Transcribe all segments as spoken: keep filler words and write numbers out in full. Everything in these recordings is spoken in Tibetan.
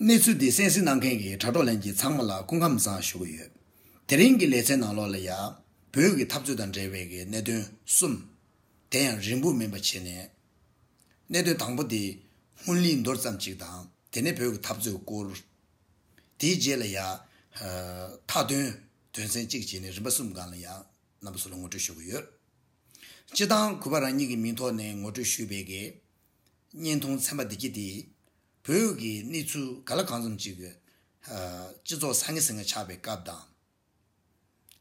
གནས་ཚུལ་འདི་གསན་གཟིགས་གནང་མཁན་གྱི་དྲ་གྲོགས་ལྷན་རྒྱས་ཚང་མ་ལ་སྐུ་ཁམས་བཟང་ཞུ་གི་ཡོད། དེ་རིང་གི་ལེ་ཚན་ནང་ལོགས་ལ་ཡང་བོད་ཀྱི་འཐབ་རྩོད་དང་འབྲེལ་བའི་གི་གནད་དོན་གསུམ། དེ་ཡང་རིང་པོ་མིན་པ་བྱས་ནས། གནད་དོན་དང་པོ་དེ་སྔོན་གླེང་མདོར་ཙམ་ཅིག་དང་། དེ་ནས་བོད་ཀྱི་འཐབ་རྩོད་སྐོར། དེའི་རྗེས་ལ་ཡང་མཐའ་དོན་དོན་ཚན་གཅིག་བྱས་ནས་རིམ་པ་གསུམ་སྒང་ལ་ཡང་རྣམ་པ་ཚོ་ལ་ངོ་སྤྲོད་ཞུ་གི་ཡོད། སྤྱིར་བཏང་གུས་པ་རང་ཉིད་ཀྱི་མིང་ཐོག་ནས་ངོ་སྤྲོད་ཞུས་པའི་གི་བརྙན་ཐུང་ཚན་པ་འདི་གྱིས་དེ། བོད་ཀྱི་གནས་ཚུལ་ག་ལ་གང་འཚམ་ཅིག་གི་སྤྱི་ཚོགས་ས་ངན་ཟིང་ངན་ཆགས་པའི་སྐབས་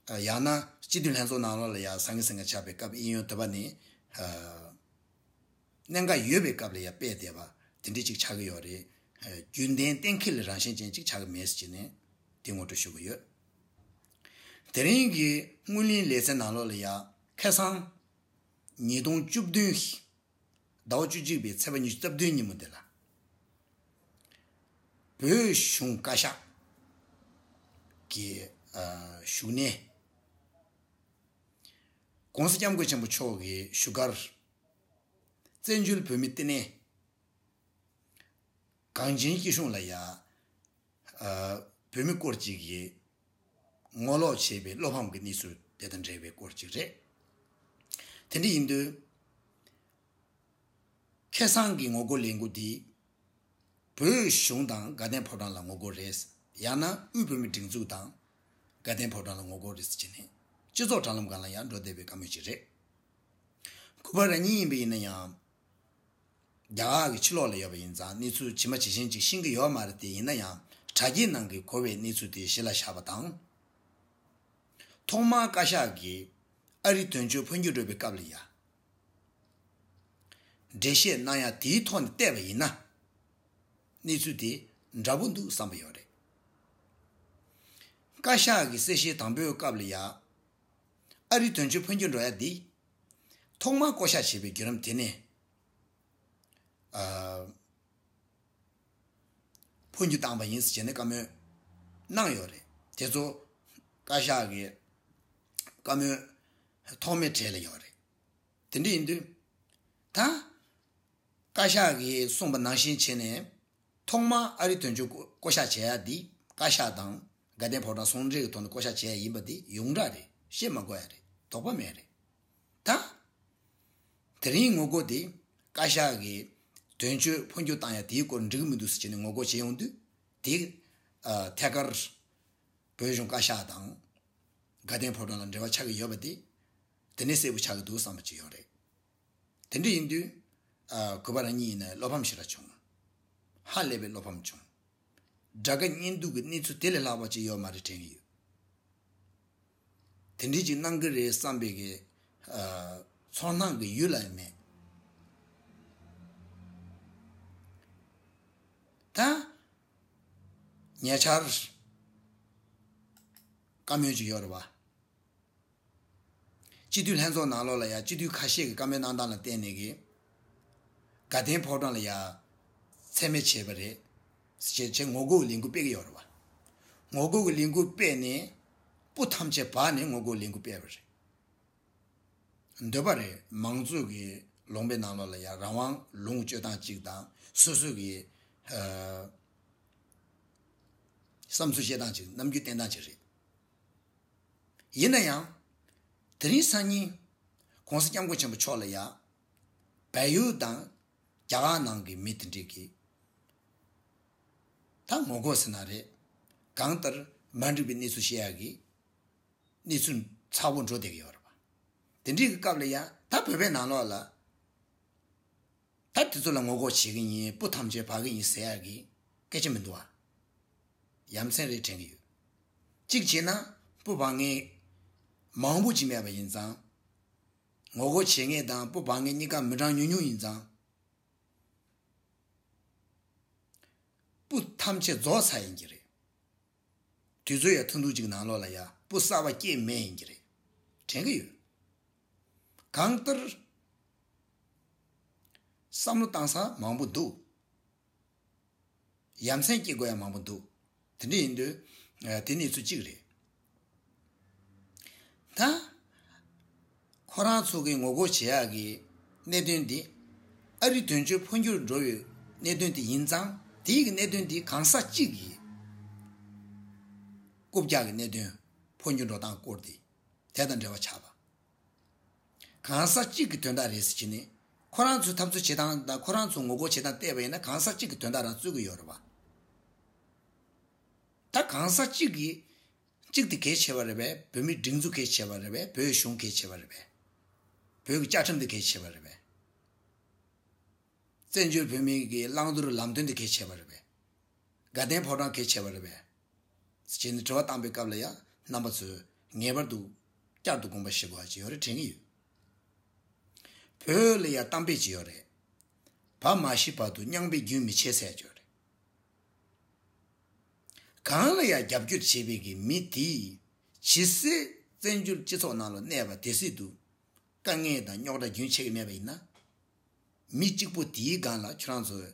དང་། ཡང་ན་སྤྱི་འཐུས་ལྷན་ཚོགས་ནང་ལོགས་ལ་ཡང་ས་ངན་ཟིང་ངན་ཆགས་པའི་སྐབས་ཨིན་ཡོད་དུས་བ་ནི། གནད་འགག་ཡོད་པའི་སྐབས་ལ་ཡང་དཔེ་བལྟས་པ་དེ་འདྲ་ཅིག་ཆགས་ཀྱི་ཡོད་རེད། རྒྱུན་ལྡན་གཏན་འཁེལ་རང་བཞིན་ཅན་ཅིག་ཆགས་ཀྱི་མེད་ཟེར་ནས་དེ་ངོ་སྤྲོད་ཞུ་གི་ཡོད། དེ་རིང་གི་སྔོན་གླེང་ལེ་ཚན་ནང་ལོགས་ལ་ཡང་ཁ་སང་ཉིས་སྟོང་བཅུ་བདུན་ཟླ་བ་བཅུ་གཅིག་པའི་ཚེས་པ་ཉི་ཤུ་རྩ་བདུན་ཉིན་མོ་འདི་ལ། བོད་གཞུང་བཀའ་ཤག་གི་བཞུགས་གནས། ༸གོང་ས་༸སྐྱབས་མགོན་ཆེན་པོ་མཆོག་གི་བཞུགས་སྒར་བཙན་བྱོལ་བོད་མིའི་ལྟེ་གནས་གངས་ཅན་སྐྱིད་གཤོངས་ལ་ཡ། བོད་མི་སྐོར་ཅིག་གིས་ངོ་ལོག་བྱས་པའི་བློ་ཕམ་གྱི་གནས་ཚུལ་དེ་དང་འབྲེལ་བའི་སྐོར་ཅིག་རེད། དེ་འདྲ་ཡིན་དུས། ཁ་སང་གི་ངོ་རྒོལ་ལས་འགུལ་འདི། བོད་གཞུང་དང་དགའ་ལྡན་ཕོ་བྲང་ལ་ངོ་རྒོལ་རེད། ཡང་ན་དབུས་བོད་མིའི་སྒྲིག་འཛུགས་དང་དགའ་ལྡན་ཕོ་བྲང་ལ་ངོ་རྒོལ་རེད་ཟེར་བྱས་ནས་སྤྱི་ཚོགས་དྲ་ལམ་སྒང་ལ་ཡང་འགྲོ་བསྡད་པའི་བཀའ་མོལ་ཅིག་རེད། གུས་པ་རང་ཉིད་ཡིན་པ་ཡིན་ན་ཡང་། རྒྱ་གར་གྱི་ཕྱི་ལོགས་ལ་ཡོད་པ་ཡིན་ཙང་གནས་ཚུལ་ཇི་མ་ཇི་བཞིན་ཅིག་ཤེས་ཀྱི་ཡོད་མ་རེད་དེ། ཡིན་ན་ཡང་དྲ་རྒྱའི་ནང་གི་གོ་བའི་གནས་ཚུལ་དེ་གཞི་ལ་བཞག་པ་དང་། ཐོག་མར་བཀའ་ཤག་གིས་ཨ་རི་དོན་གཅོད་འཕོ་འགྱུར་འགྲོ་བའི་སྐབས་ལ་ཡ། འགྲེལ་བཤད་གནང་ཡ་དེའི་ཐོག་ནས་བལྟས་པ་ཡིན་ན། གནས་ཚུལ་དེ་འདྲ་པོ་འདུག་བསམ་པ་ཡོད་རེད། བཀའ་ཤག་གི་གསལ་བཤད་དང་པོའི་སྐབས་ལ་ཡ། ཨ་རི་དོན་གཅོད་འཕོ་འགྱུར་འགྲོ་ཡ་འདི། ཐོག་མར་བསྐོ་བཞག་བྱས་པའི་བརྒྱུད་རིམ་དེ་ནས། ཨ། འཕོ་འགྱུར་བཏང་པ་ཡིན་ཟེར་བྱས་ནས་བཀའ་མོལ་གནང་ཡོད་རེད། དེ་ཚོ་བཀའ་ཤག་གི་བཀའ་མོལ་ཐོག་མའི་གྲས་ལ་ཡོད་རེད། དེ་འདྲ་ཡིན་དུས། ད། བཀའ་ཤག་གིས་གསུངས་པ་ནང་བཞིན་བྱས་ནས། ཐོག་མར་ཨ་རི་དོན་གཅོད་བསྐོ་བསྐོ་བཞག་བྱས་ཡ་འདི་བཀའ་ཤག་དང་དགའ་ལྡན་ཕོ་བྲང་ཟུང་འབྲེལ་གྱི་ཐོག་ནས་བསྐོ་བཞག་བྱས་ཡ་ཡིན་པ་འདི་ཡོངས་གྲགས་རེད། བཤད་མ་དགོས་ཡ་རེད། དོགས་པ་མེད་རེད། ད། དེ་རིང་ངོ་རྒོལ་དེ་བཀའ་ཤག་གིས་དོན་གཅོད་འཕོ་འགྱུར་བཏང་ཡ་དེའི་སྐོར་འགྲིག་གི་མི་འདུག་ཟེར་བྱས་ནས་ངོ་རྒོལ་བྱས་ཡོང་དུས། དེ། ཨ། ཐད་ཀར་བོད་གཞུང་བཀའ་ཤག་དང་དགའ་ལྡན་ཕོ་བྲང་ལ་འབྲེལ་བ་ཆགས་ཀྱི་ཡོད་པ་དེ། དེ་ནས་གསལ་པོ་ཆགས་ཀྱི་འདུག་བསམ་པ་ཅིག་ཡོད་རེད། དེ་འདྲ་ཡིན་དུས། ཨ། གུས་པ་རང་ཉིད་ཡིན་ན་བློ་ཕམ་ཞེ་དྲག་བྱུང་། ཧ་ལས་པའི་བློ་ཕམ་བྱུང་། དགྲ་དགའ་གཉེན་སྡུག་གི་གནས་ཚུལ་དེ་ལས་ལྷག་པ་ཅིག་ཡོད་མ་རེད་དྲན་གྱི་ཡོད། དེ་འདྲ་ཅིག་གནང་གི་རེད་བསམ་པའི་གི། ཨ། ཚོར་སྣང་གི་ཡུལ་ལ་ཡང་མེད། ད། ཉེ་ཆར། བཀའ་མོལ་ཅིག་ཡོད་རེད་བ། སྤྱི་འཐུས་ལྷན་ཚོགས་ནང་ལོགས་ལ་ཡ་སྤྱི་འཐུས་ཁ་ཤས་ཀྱི་བཀའ་མོལ་གནང་སྟངས་ལ་བརྟེན་ནས་ཀྱི། དགའ་ལྡན་ཕོ་བྲང་ལ་ཡ་མཚན་སྨད་བྱས་པ་རེད། ཞེས་བྱས་ངོ་རྒོལ་གྱི་ལས་འགུལ་སྤེལ་གྱི་ཡོད་རེད་བ། ངོ་རྒོལ་གྱི་ལས་འགུལ་སྤེལ་ནས་སྤུ་ཐམས་ཅད་སྦར་ནས་ངོ་རྒོལ་ལས་འགུལ་སྤེལ་བ་རེད། འདོད་པ་རེད། མང་གཙོ་གི་ལུང་པའི་ནང་ལོགས་ལ་ཡ་རང་དབང་ལུང་སྤྱོད་སྟངས་གཅིག་དང་སོ་སོ་གི། ཨ། བསམ་ཚུལ་བཤད་སྟངས་གཅིག་རྣམ་འགྱུར་བསྟན་སྟངས་གཅིག་རེད། ཡིན་ན་ཡང་། དེ་རིང་སང་ཉིན། ༸གོང་ས་༸སྐྱབས་མགོན་ཆེན་པོ་མཆོག་ལ་ཡ། བལ་ཡུལ་དང་རྒྱ་གར་ནང་གི་མི་དེ་འདྲས་ཀྱིས། ད་ངོ་རྒོལ་ཟེར་ན་རེད། གང་ལྟར་མ་འགྲིག་པའི་གནས་ཚུལ་བཤད་ཡག་གི་གནས་ཚུལ་ཚ་བོ་འགྲོ་བསྡད་ཀྱི་ཡོད་རེད་པ། དེ་འདྲས་ཀྱི་སྐབས་ལ་ཡ་ད་བོད་པའི་ནང་ལོགས་ལ། ད་དེ་ཚོ་ལ་ངོ་རྒོལ་བྱེད་ཀྱི་ཡིན། སྤུ་ཐམས་ཅད་སྦར་གྱི་ཡིན་ཟེར་ཡག་གི་སྐད་ཆ་མི་འདུག་ཨ། ཡ་མཚན་རེད་དྲན་གྱི་ཡོད། གཅིག་བྱས་ན་སྤུ་སྦར་མཁན་མང་པོ་ཅིག་མེད་པ་ཡིན་ཙང་། ངོ་རྒོལ་བྱེད་མཁན་དང་སྤུ་སྦར་མཁན་གཉིས་ཀ་མི་གྲངས་ཉུང་ཉུང་ཡིན་ཙང་། སྤུ་ཐམས་ཅད་རྫོགས་ཚར་ཡིན་གྱི་རེད། དུས་ཚོད་ཡང་ཐུང་ཐུང་ཅིག་ནང་ལོགས་ལ་ཡ་སྤུ་གསར་པ་སྐྱེས་མེད་ཡིན་གྱི་རེད། དྲན་གྱི་ཡོད། གང་ལྟར། བསམ་བློ་བཏང་ས་མང་པོ་འདུག་ཡ་མཚན་སྐྱེ་དགོས་ཡ་མང་པོ་འདུག་དེ་འདྲ་ཡིན་དུས། ཨ། དེ་གནས་ཚུལ་གཅིག་རེད། ད། ཁོ་རང་ཚོ་གི་ངོ་རྒོལ་བྱེད་ཡག་གི་གནད་དོན་འདི། ཨ་རི་དོན་གཅོད་འཕོ་འགྱུར་འགྲོ་བའི་གནད་དོན་དེ་ཡིན་ཙང་ དེའི་གི་གནད་དོན་འདི་གང་ཟག་གཅིག་གི་རྐུབ་བཀྱག་གི་གནད་དོན། འཕོ་འགྱུར་འགྲོ་སྟངས་སྐོར་དེ། དེ་དང་འབྲེལ་བ་ཆགས་པ། གང་ཟག་གཅིག་གི་དོན་དག་རེད་ཟེར་གྱི་ནི། ཁོ་རང་ཚོའི་འཐབ་རྩོད་བྱེད་སྟངས་དང་ཁོ་རང་ཚོ་ངོ་རྒོལ་བྱེད་སྟངས་བལྟས་པ་ཡིན་ན་གང་ཟག་གཅིག་གི་དོན་དག་རང་རྩོད་ཀྱི་ཡོད་རེད་བ། ད་གང་ཟག་གཅིག་གིས་གཅིག་དེ་གལ་ཆེ་བ་རེད་པས། བོད་མིའི་སྒྲིག་འཛུགས་གལ་ཆེ་བ་རེད་པས། བོད་གཞུང་གལ་ཆེ་བ་རེད་པས། བོད་ཀྱི་བཅའ་ཁྲིམས་དེ་གལ་ཆེ་བ་རེད་པས། བཙན་བྱོལ་བོད་མིའི་གི་བླང་དོར་ལམ་སྟོན་དེ་གལ་ཆེ་བ་རེད་པས། དགའ་ལྡན་ཕོ་བྲང་གལ་ཆེ་བ་རེད་པས། ཅེས་ནི་དྲི་བ་བཏང་པའི་སྐབས་ལ་ཡང་རྣམ་པ་ཚོས་ངེས་པར་དུ་བསྐྱར་དུ་དགོངས་པ་བཞེས་དགོས་པ་ཅིག་ཡོད་རེད་དྲན་གྱི་ཡོད། བོད་ལ་ཡང་གཏམ་དཔེ་ཅིག་ཡོད་རེད། བ་མ་ཤི་བར་དུ་རྙིང་པས་རྒྱུན་མི་ཆད་ཟེར་ཡག་ཅིག་ཡོད་རེད། གང་ལ་ཡང་རྒྱབ་སྐྱོར་བྱེད་པའི་གི་མི་དེས་ཇི་སྲིད་བཙན་བྱོལ་སྤྱི་ཚོགས་ནང་ལ་གནས་པ་དེ་སྲིད་དུ་དཀའ་ངལ་དང་རྙོག་དྲ་རྒྱུན་ཆད་ཀྱི་མེད་པ་ཡིན་ན། མི་གཅིག་པོ་དེའི་སྒང་ལ་ཁྱོད་རང་ཚོས་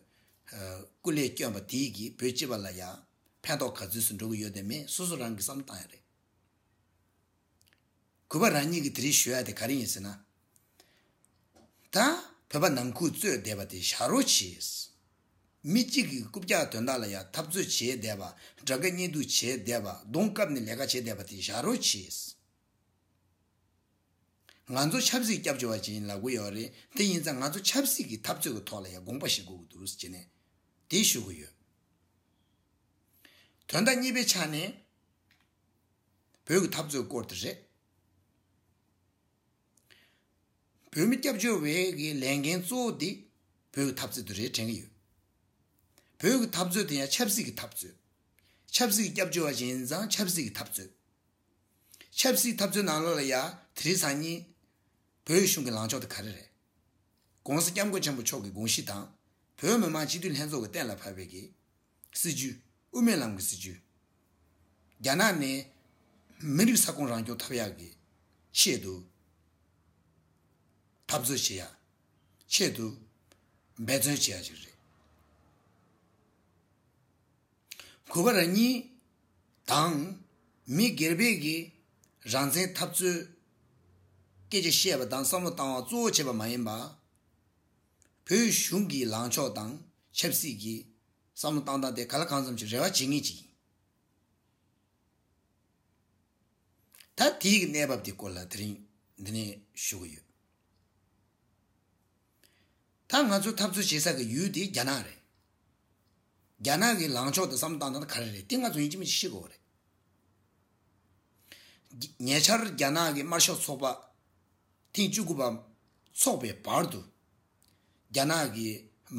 ཨ་སྐུ་ལས་བསྐྱོན་པ་དེའི་གིས་བོད་སྤྱི་པ་ལ་ཡང་ཕན་ཐོགས་ག་ཚོད་སུ་འགྲོ་གི་ཡོད་དམ་མེད་སོ་སོ་རང་གིས་བསམ་བློ་བཏང་ཡ་རེད། གུས་པ་རང་ཉིད་ཀྱིས་དེ་རིང་ཞུ་ཡ་དེ་ག་རེ་ཡིན་ཟེར་ན། ད་བོད་པ་ནང་ཁུལ་རྩོད་བསྡད་པ་དེ་བཞག་རོགས་གྱིས། མི་གཅིག་གི་རྐུབ་བཀྱག་དོན་དག་ལ་ཡང་འཐབ་རྩོད་བྱས་བསྡད་པ། དགྲ་དགའ་གཉེན་སྡུག་བྱས་བསྡད་པ། གདོང་བཀབ་ནས་ལས་ཀ་བྱས་བསྡད་པ་དེ་བཞག་རོགས་གྱིས། ང་ཚོ་ཆབ་སྲིད་སྐྱབས་བཅོལ་བ་ཅིག་ཡིན་ལབ་གི་ཡོད་རེད། དེ་ཡིན་ཙང་ང་ཚོ་ཆབ་སྲིད་ཀྱི་འཐབ་རྩོད་ཀྱི་ཐོག་ལ་ཡང་དགོངས་པ་བཞེས་དགོས་ཀྱི་འདུག་ཟེར་ནས་དེ་ཞུ་གི་ཡོད། དོན་དག་གཉིས་པའི་ཆ་ནས་བོད་ཀྱི་འཐབ་རྩོད་སྐོར་དེ་རེད། བོད་མི་སྐྱབས་བཅོལ་བའི་གི་ལས་འགན་གཙོ་བོ་དེ་བོད་ཀྱི་འཐབ་རྩོད་དེ་རེད་དྲན་གྱི་ཡོད། བོད་ཀྱི་འཐབ་རྩོད་དེ་ཡང་ཆབ་སྲིད་ཀྱི་འཐབ་རྩོད། ཆབ་སྲིད་ཀྱི་སྐྱབས་བཅོལ་བ་ཞིག་ཡིན་ཙང་ཆབ་སྲིད་ཀྱི་འཐབ་རྩོད། ཆབ་སྲིད་འཐབ་རྩོད་ནང་ལོགས་ལ་ཡང་དེ་རིང་སང་ཉིན་བོད་གཞུང་གི་ལངས་ཕྱོགས་དེ་ག་རེ་རེད། ༸གོང་ས་༸སྐྱབས་མགོན་ཆེན་པོ་མཆོག་གི་དགོངས་གཞི་དང་། བོད་མི་མང་སྤྱི་འཐུས་ལྷན་ཚོགས་ཀྱིས་གཏན་ལ་ཕབ་པའི་གི་སྲིད་བྱུས། དབུ་མའི་ལམ་གྱི་སྲིད་བྱུས། རྒྱ་ནག་ནས་མི་རིགས་ས་ཁོངས་རང་སྐྱོང་ཐོབ་ཡག་གི་ཆེད་དུ་འཐབ་རྩོད་བྱེད་ཡ། ཆེད་དུ་འབད་བརྩོན་བྱེད་ཡ་ཅིག་རེད། གུས་པ་རང་ཉིད་དང་མི་སྒེར་པས་ཀྱི་རང་བཙན་འཐབ་རྩོད་སྐད་ཆ་བཤད་པ་དང་བསམ་བློ་བཏང་བ་གཙོ་བོ་བྱེད་པ་མ་ཡིན་པ། བོད་གཞུང་གི་ལངས་ཕྱོགས་དང་ཆབ་སྲིད་ཀྱི་བསམ་བློ་བཏང་སྟངས་དེ་ག་ལ་གང་འཚམ་ཞིག་རེ་བ་བྱེད་མཁན་ཅིག་ཡིན། ད་དེའི་གནས་བབ་དེ་སྐོར་ལ་དེ་རིང་འདི་ནས་ཞུ་གི་ཡོད། ད་ང་ཚོ་འཐབ་རྩོད་བྱེད་ས་གི་ཡུལ་དེ་རྒྱ་ནག་རེད། རྒྱ་ནག་གི་ལངས་ཕྱོགས་དང་བསམ་བློ་བཏང་སྟངས་ག་རེ་རེད་དེ་ང་ཚོ་ཡིན་གཅིག་མིན་གཅིག་ཤེས་དགོས་རེད། ཉེ་ཆར་རྒྱ་ནག་གི་དམར་ཤོག་ཚོགས་པ་ཐེངས་བཅུ་དགུ་པ་འཚོགས་པའི་བར་དུ། རྒྱ་ནག་གི་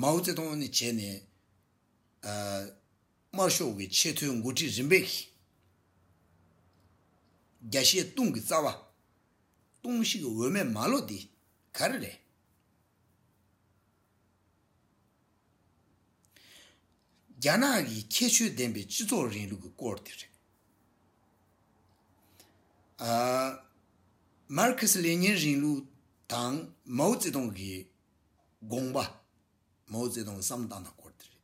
མའོ་ཙེ་ཏུང་ནས་བྱས་ནས་ཨ་དམར་ཤོག་གི་ཆེས་མཐོའི་འགོ་ཁྲིད་རིམ་པས་ཀྱི་རྒྱ་བཤད་ཏུང་གི་རྩ་བ། ཏུང་ཞིག་གི་འོས་མེད་མ་ལོ་འདི་ག་རེ་རེད། རྒྱ་ནག་གི་ཁྱད་ཆོས་ལྡན་པའི་སྤྱི་ཚོགས་རིང་ལུགས་ཀྱི་སྐོར་དེ་རེད། ཨ། མར་ཁེ་སི་ལེ་ཉིན་རིང་ལུགས་དང་མའོ་ཙེ་ཏུང་གི་དགོངས་པ། མའོ་ཙེ་ཏུང་གི་བསམ་བློ་བཏང་སྟངས་སྐོར་དེ་རེད།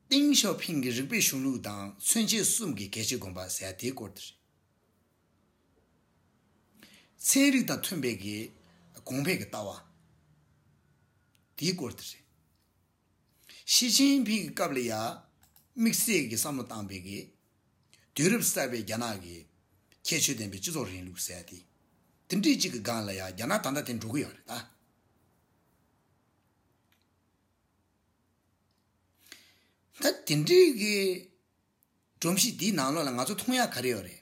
ཏེང་ཞའོ་ཕིང་གི་རིགས་པའི་གཞུང་ལུགས་དང་མཚོན་བྱེད་གསུམ་གྱི་གལ་ཆེའི་དགོངས་པ་ཟེར་ཡ་དེའི་སྐོར་དེ་རེད། ཚན་རིག་དང་མཐུན་པའི་གི་གོང་འཕེལ་གྱི་ལྟ་བ། དེའི་སྐོར་དེ་རེད། ཞི་ཅིན་ཕིང་གི་སྐབས་ལ་ཡ་དམིགས་བསལ་གྱི་བསམ་བློ་བཏང་པའི་གི་དུས་རབས་གསར་པའི་རྒྱ་ནག་གི་ཁྱད་ཆོས་ལྡན་པའི་སྤྱི་ཚོགས་རིང་ལུགས་ཟེར་ཡ་དེ། དེ་འདྲའི་གཅིག་གི་སྒང་ལ་ཡ་རྒྱ་ནག་ད་ལྟ་དེ་འགྲོ་གི་ཡོད་རེད་ད། ད་དེ་འདྲའི་གི་སྒྲོམ་གཞི་འདིའི་ནང་ལོགས་ལ་ང་ཚོ་མཐོང་ཡ་ག་རེ་ཡོད་རེད།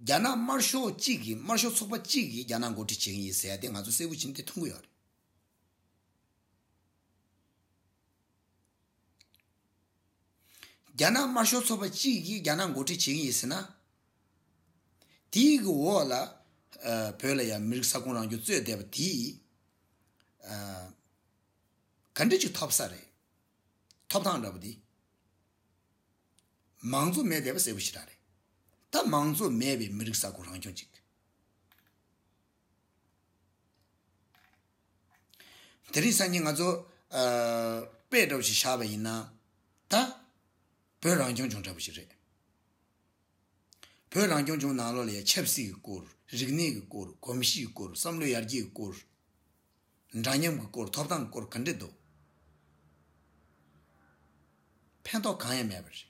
རྒྱ་ནག་དམར་ཤོག་གཅིག་གིས་དམར་ཤོག་ཚོགས་པ་གཅིག་གིས་རྒྱ་ནག་འགོ་ཁྲིད་བྱེད་ཀྱི་ཡིན་ཟེར་ཡ་དེ་ང་ཚོ་གསལ་པོ་བྱས་ནས་དེ་མཐོང་གི་ཡོད་རེད། རྒྱ་ནག་དམར་ཤོག་ཚོགས་པ་གཅིག་གིས་རྒྱ་ནག་འགོ་ཁྲིད་བྱེད་ཀྱི་ཡིན་ཟེར་ན། དེའི་གི་འོག་ལ་ཨ་བོད་ལ་ཡང་མི་རིགས་ས་ཁོངས་རང་སྐྱོང་རྩོད་བསྡད་པ་དེ་ཨ་ག་འདྲ་ཅིག་ཐོབ་ས་རེད། ཐོབ་ཐང་འདྲ་པོ་དེ། མང་གཙོ་མེད་བསྡད་པ་གསལ་པོ་ཞེ་དྲག་རེད། ད་མང་གཙོ་མེད་པའི་མི་རིགས་ས་ཁོངས་རང་སྐྱོང་ཅིག་དེ་རིང་སང་ཉིན་ང་ཚོ་ཨ་དཔེ་འདྲ་པོ་ཞིག་བཞག་པ་ཡིན་ན། ད་བོད་རང་སྐྱོང་ལྗོངས་འདྲ་པོ་ཞིག་རེད། བོད་རང་སྐྱོང་ལྗོངས་ནང་ལོགས་ལ་ཡང་ཆབ་སྲིད་ཀྱི་སྐོར། རིག་གནས་ཀྱི་སྐོར། གོམས་གཤིས་ཀྱི་སྐོར། བསམ་བློ་ཡར་རྒྱས་ཀྱི་སྐོར། འདྲ་མཉམ་གྱི་སྐོར་ཐོབ་ཐང་སྐོར་ག་འདྲ་འདུག་ཕན་ཐོགས་གང་ཡང་མེད་པ་རེད།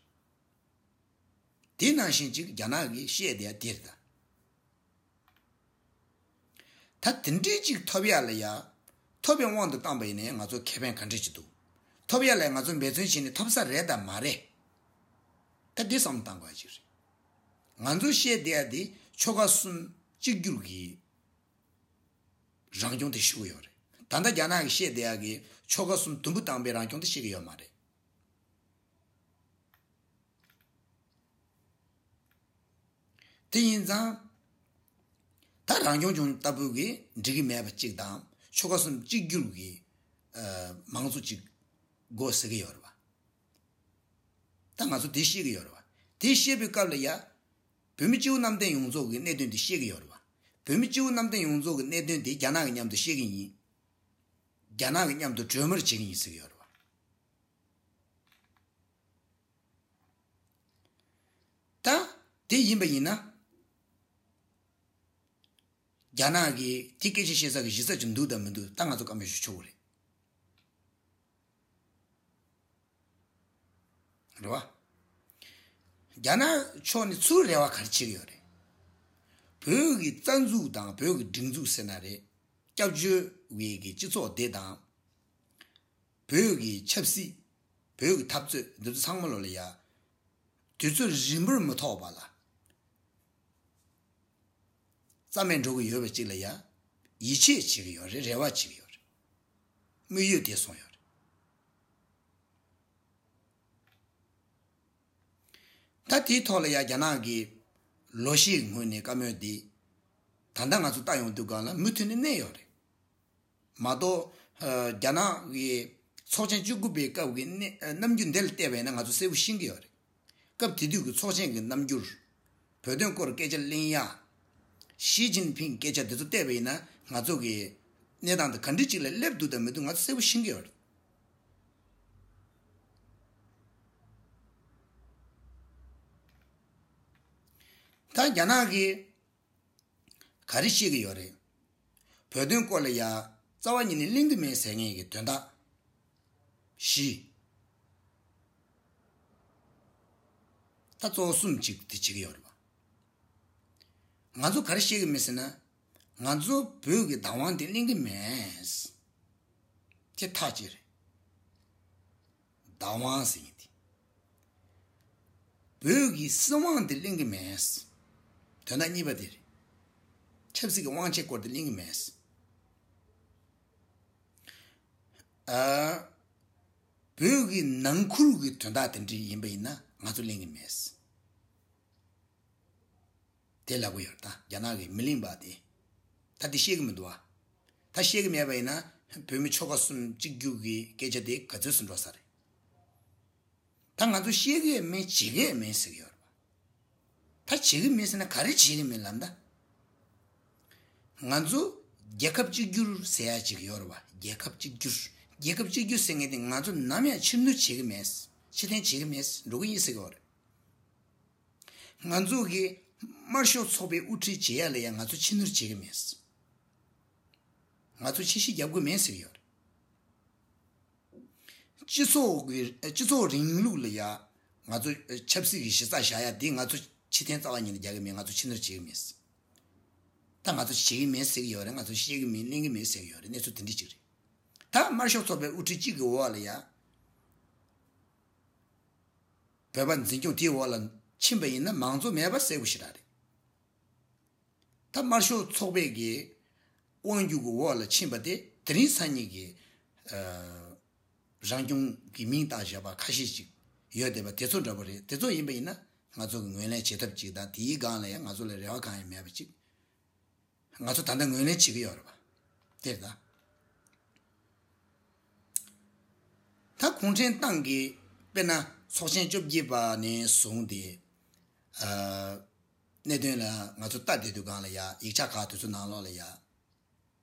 དེ་ནང་བཞིན་ཅིག་རྒྱ་ནག་གིས་བཤད་བསྡད་དེ་རེད་ད། ད་དེ་འདྲའི་ཅིག་ཐོབ་ཡག་ལ་ཡ། ཐོབ་པའི་དབང་དུ་བཏང་པ་ཡིན་ནའི་ང་ཚོ་ཁེ་ཕན་ག་འདྲ་ཅིག་འདུག་ཐོབ་ཡག་ལ་ང་ཚོ་འབད་བརྩོན་བྱས་ནས་ཐོབ་ས་རེད་དམ་མ་རེད། ད་འདི་བསམ་བློ་བཏང་དགོས་ཡ་ཅིག་རེད། ང་ཚོ་བཤད་བསྡད་ཡ་དེ་ཆོལ་ཁ་གསུམ་གཅིག་གྱུར་གྱི་རང་སྐྱོང་དེ་ཞུ་གི་ཡོད་རེད། ད་ལྟ་རྒྱ་ནག་གིས་བཤད་བསྡད་ཡག་གི་ཆོལ་ཁ་གསུམ་དུམ་བུ་བཏང་པའི་རང་སྐྱོང་དེ་བཤད་ཀྱི་ཡོད་མ་རེད། དེ་ཡིན་ཙང་། ད་རང་སྐྱོང་ལྗོངས་ལྟ་བུ་གི་འགྲིག་གི་མེད་པ་གཅིག་དང་ཆོལ་ཁ་གསུམ་གཅིག་གྱུར་གྱི་ཨ་མང་གཙོ་གཅིག་དགོས་ཟེར་གི་ཡོད་རེད་བ། ད་ང་ཚོ་དེ་ཤེས་གི་ཡོད་རེད་བ། དེ་ཤེས་པའི་སྐབས་ལ་ཡ། བོད་མི་སྤྱི་བོ་གནམ་བསྟན་ཡོངས་རྫོགས་ཀྱི་གནད་དོན་དེ་ཤེས་གི་ཡོད་རེད་བ། བོད་མི་སྤྱི་བོ་གནམ་བསྟན་ཡོངས་རྫོགས་ཀྱི་གནད་དོན་དེ་རྒྱ་ནག་གི་མཉམ་དུ་ཤེས་གི་ཡིན། རྒྱ་ནག་གི་མཉམ་དུ་གྲོས་མོལ་བྱེད་གི་ཡིན་ཟེར་གི་ཡོད་རེད་བ། ད་དེ་ཡིན་པ་ཡིན་ན། རྒྱ་ནག་གིས་དེ་སྐད་ཆ་བཤད་ས་གི་གཞི་རྩ་ཅིག་འདུག་དང་མི་འདུག་ད་ང་ཚོ་བཀའ་མོལ་ཞུ་ཆོག་གི་རེད། རེད་བ། རྒྱ་ནག་ཕྱོགས་ནས་ཚུར་རེ་བ་ག་རེ་བྱེད་ཀྱི་ཡོད་རེད། བོད་ཀྱི་རྩ་འཛུགས་དང་བོད་ཀྱི་སྒྲིག་འཛུགས་ཟེར་ན་རེད། སྐྱབས་བཅོལ་བའི་གི་སྤྱི་ཚོགས་དེ་དང་། བོད་ཀྱི་ཆབ་སྲིད། བོད་ཀྱི་འཐབ་རྩོད་འདི་ཚོ་ཚང་མ་ལོ་ལ་ཡ། དུས་ཚོད་རིང་པོར་མི་ཐོགས་པ་ལ། རྩ་མེད་འགྲོ་གི་ཡོད་པ་གཅིག་ལ་ཡ། ཡིད་ཆེས་བྱེད་ཀྱི་ཡོད་རེད། རེ་བ་བྱེད་ཀྱི་ཡོད་རེད། དམིགས་ཡུལ་དེ་སོང་ཡོད་རེད། ད་དེའི་ཐོག་ལ་ཡ་རྒྱ་ནག་གི་ལོ་ཤས་སྔོན་ནས་བཀའ་མོལ་འདི། ད་ལྟ་ང་ཚོ་ལྟ་ཡོང་དུས་སྒང་ལ་མུ་མཐུད་ནས་གནས་ཡོད་རེད། མ་གཏོགས། ཨ། རྒྱ་ནག་གི་ཚོགས་ཆེན་བཅུ་དགུ་པའི་སྐབས་ཀྱི་གནས། ཨ། རྣམ་འགྱུར་འདི་ལ་བལྟས་པ་ཡིན་ན་ང་ཚོ་གསལ་པོ་ཤེས་ཀྱི་ཡོད་རེད། སྐབས་དེ་དུས་ཀྱི་ཚོགས་ཆེན་གྱི་རྣམ་འགྱུར། བོད་དོན་སྐོར་སྐད་ཆ་གླེང་ཡ། ཞི་ཅིན་ཕིང་སྐད་ཆ་འདི་ཚོ་བལྟས་པ་ཡིན་ན་ང་ཚོ་གི་གནས་སྟངས་དེ་ག་འདྲ་ཅིག་ལ་སླེབས་འདུག་དང་མི་འདུག་ང་ཚོ་གསལ་པོ་ཤེས་ཀྱི་ཡོད་རེད། ད་རྒྱ་ནག་གིས་ག་རེ་བཤད་ཀྱི་ཡོད་རེད། བོད་དོན་སྐོར་ལ་ཡ་རྩ་བ་ཉིད་ནས་གླེང་གི་མེད་ཟེར་མཁན་གྱི་དོན་དག་བཞི། ད་གཙོ་བོ་གསུམ་ཅིག་དེ་བྱེད་ཀྱི་ཡོད་རེད་པ། ང་ཚོ་ག་རེ་བཤད་ཀྱི་མེད་ཟེར་ན། ང་ཚོ་བོད་ཀྱི་བདག་དབང་དེ་གླེང་གི་མེད། དེ་ཐག་བཅད་རེད། བདག་དབང་ཟེར་མཁན་དེ། བོད་ཀྱི་སྲིད་དབང་དེ་གླེང་གི་མེད། དོན་དག་གཉིས་པ་དེ་རེད། ཆབ་སྲིད་ཀྱི་དབང་ཆའི་སྐོར་དེ་གླེང་གི་མེད། ཨ། བོད་ཀྱི་ནང་ཁུལ་གྱི་དོན་དག་དེ་འདྲ་ཡིན་པ་ཡིན་ན་ང་ཚོ་གླེང་གི་མེད། དེ་ལབ་གི་ཡོད་རེད། ད་རྒྱ་ནག་གིས་མི་གླེང་པ་དེ། ད་དེ་བཤད་གི་མི་འདུག་བ། ད་བཤད་གི་མེད་པ་ཡིན་ན་བོད་མི་ཆོལ་ཁ་གསུམ་གཅིག་གྱུར་གྱི་སྐད་ཆ་དེ་ག་ཚོད་སུ་འགྲོ་ས་རེད། ད་ང་ཚོ་བཤད་གི་མེད། བྱེད་གི་མེད་ཟེར་གི་ཡོད་རེད་བ། ད་བྱེད་གི་མེད་ཟེར་ན་ག་རེ་བྱེད་གི་མེད་ལབ་ན། ང་ཚོ་རྒྱལ་ཁབ་གཅིག་གྱུར་ཟེར་ཡ་ཅིག་ཡོད་རེད་བ། རྒྱལ་ཁབ་གཅིག་གྱུར། རྒྱལ་ཁབ་གཅིག་གྱུར་ཟེར་མཁན་དེ་ང་ཚོ་ནམ་ཡང་ཕྱིར་ནུར་བྱེད་གི་མེད། ཕྱིར་འཐེན་བྱེད་གི་མེད། འགྲོ་གི་ཡིན་ཟེར་གི་ཡོད་རེད། ང་ཚོ་གི་དམར་ཤོག་ཚོགས་པའི་དབུ་ཁྲིད་བྱེད་ཡ་ལ་ཡང་ང་ཚོ་ཕྱི་ནུར་བྱེད་ཀྱི་མེད། ང་ཚོ་ཕྱི་བཤིག་རྒྱབ་དགོས་མེད་ཟེར་གྱི་ཡོད་རེད། སྤྱི་ཚོགས་ཀྱི་སྤྱི་ཚོགས་རིང་ལུགས་ལ་ཡ་ང་ཚོ་ཆབ་སྲིད་ཀྱི་གཞི་རྩ་བཞག་ཡ་དེ་ང་ཚོ་ཕྱི་འཐེན་རྩ་བ་ཉིད་ནས་རྒྱག་གི་མེད། ང་ཚོ་ཕྱི་ནུར་བྱེད་ཀྱི་མེད། ད་ང་ཚོ་བྱེད་ཀྱི་མེད་ཟེར་གྱི་ཡོད་རེད། ང་ཚོ་བཤད་ཀྱི་མེད། གླེང་གི་མེད་ཟེར་གྱི་ཡོད་རེད། གནས་ཚུལ་དེ་འདྲ་ཅིག་རེད། ད་དམར་ཤོག་ཚོགས་པའི་དབུ་ཁྲིད་གཅིག་གི་འོག་ལ་ཡ། བོད་པ་འཛིན་སྐྱོང་དེའི་འོག་ལ་ཕྱིན་པ་ཡིན་ན་མང་གཙོ་མེད་པ་གསལ་པོ་ཞེ་དྲག་རེད། ད་དམར་ཤོག་ཚོགས་པའི་གི་དབང་སྒྱུར་གྱི་འོག་ལ་ཕྱིན་པ་དེ་དེ་རིང་སང་ཉིན་གྱི་ཨ་རང་སྐྱོང་གི་མིང་བཏགས་བཞག་པ་ཁ་ཤས་ཤིག་ཡོད་བསྡད་པ་དེ་ཚོ་འདྲ་པོ་རེད། དེ་ཚོ་ཡིན་པ་ཡིན་ན་ང་ཚོ་གི་ངོས་ལེན་བྱེད་ཐབས་ཅིག་དང་། དེའི་སྒང་ལ་ཡང་ང་ཚོ་ལ་རེ་བ་གང་ཡང་མེད་པ་ཅིག་ང་ཚོ་ད་ལྟ་ངོས་ལེན་བྱེད་ཀྱི་ཡོད་རེད་པ། དེ་རེད་ད། ད་གུང་ཁྲན་ཏང་གིས་དཔེར་ན་ཚོགས་ཆེན་བཅོ་བརྒྱད་པ་ནས་བཟུང་སྟེ་ཨ་གནད་དོན་ལ་ང་ཚོ་ལྟ་བསྡད་དུས་སྒང་ལ་ཡ། ཡིག་ཆ་ཁག་དེ་ཚོ་ནང་ལོགས་ལ་ཡ།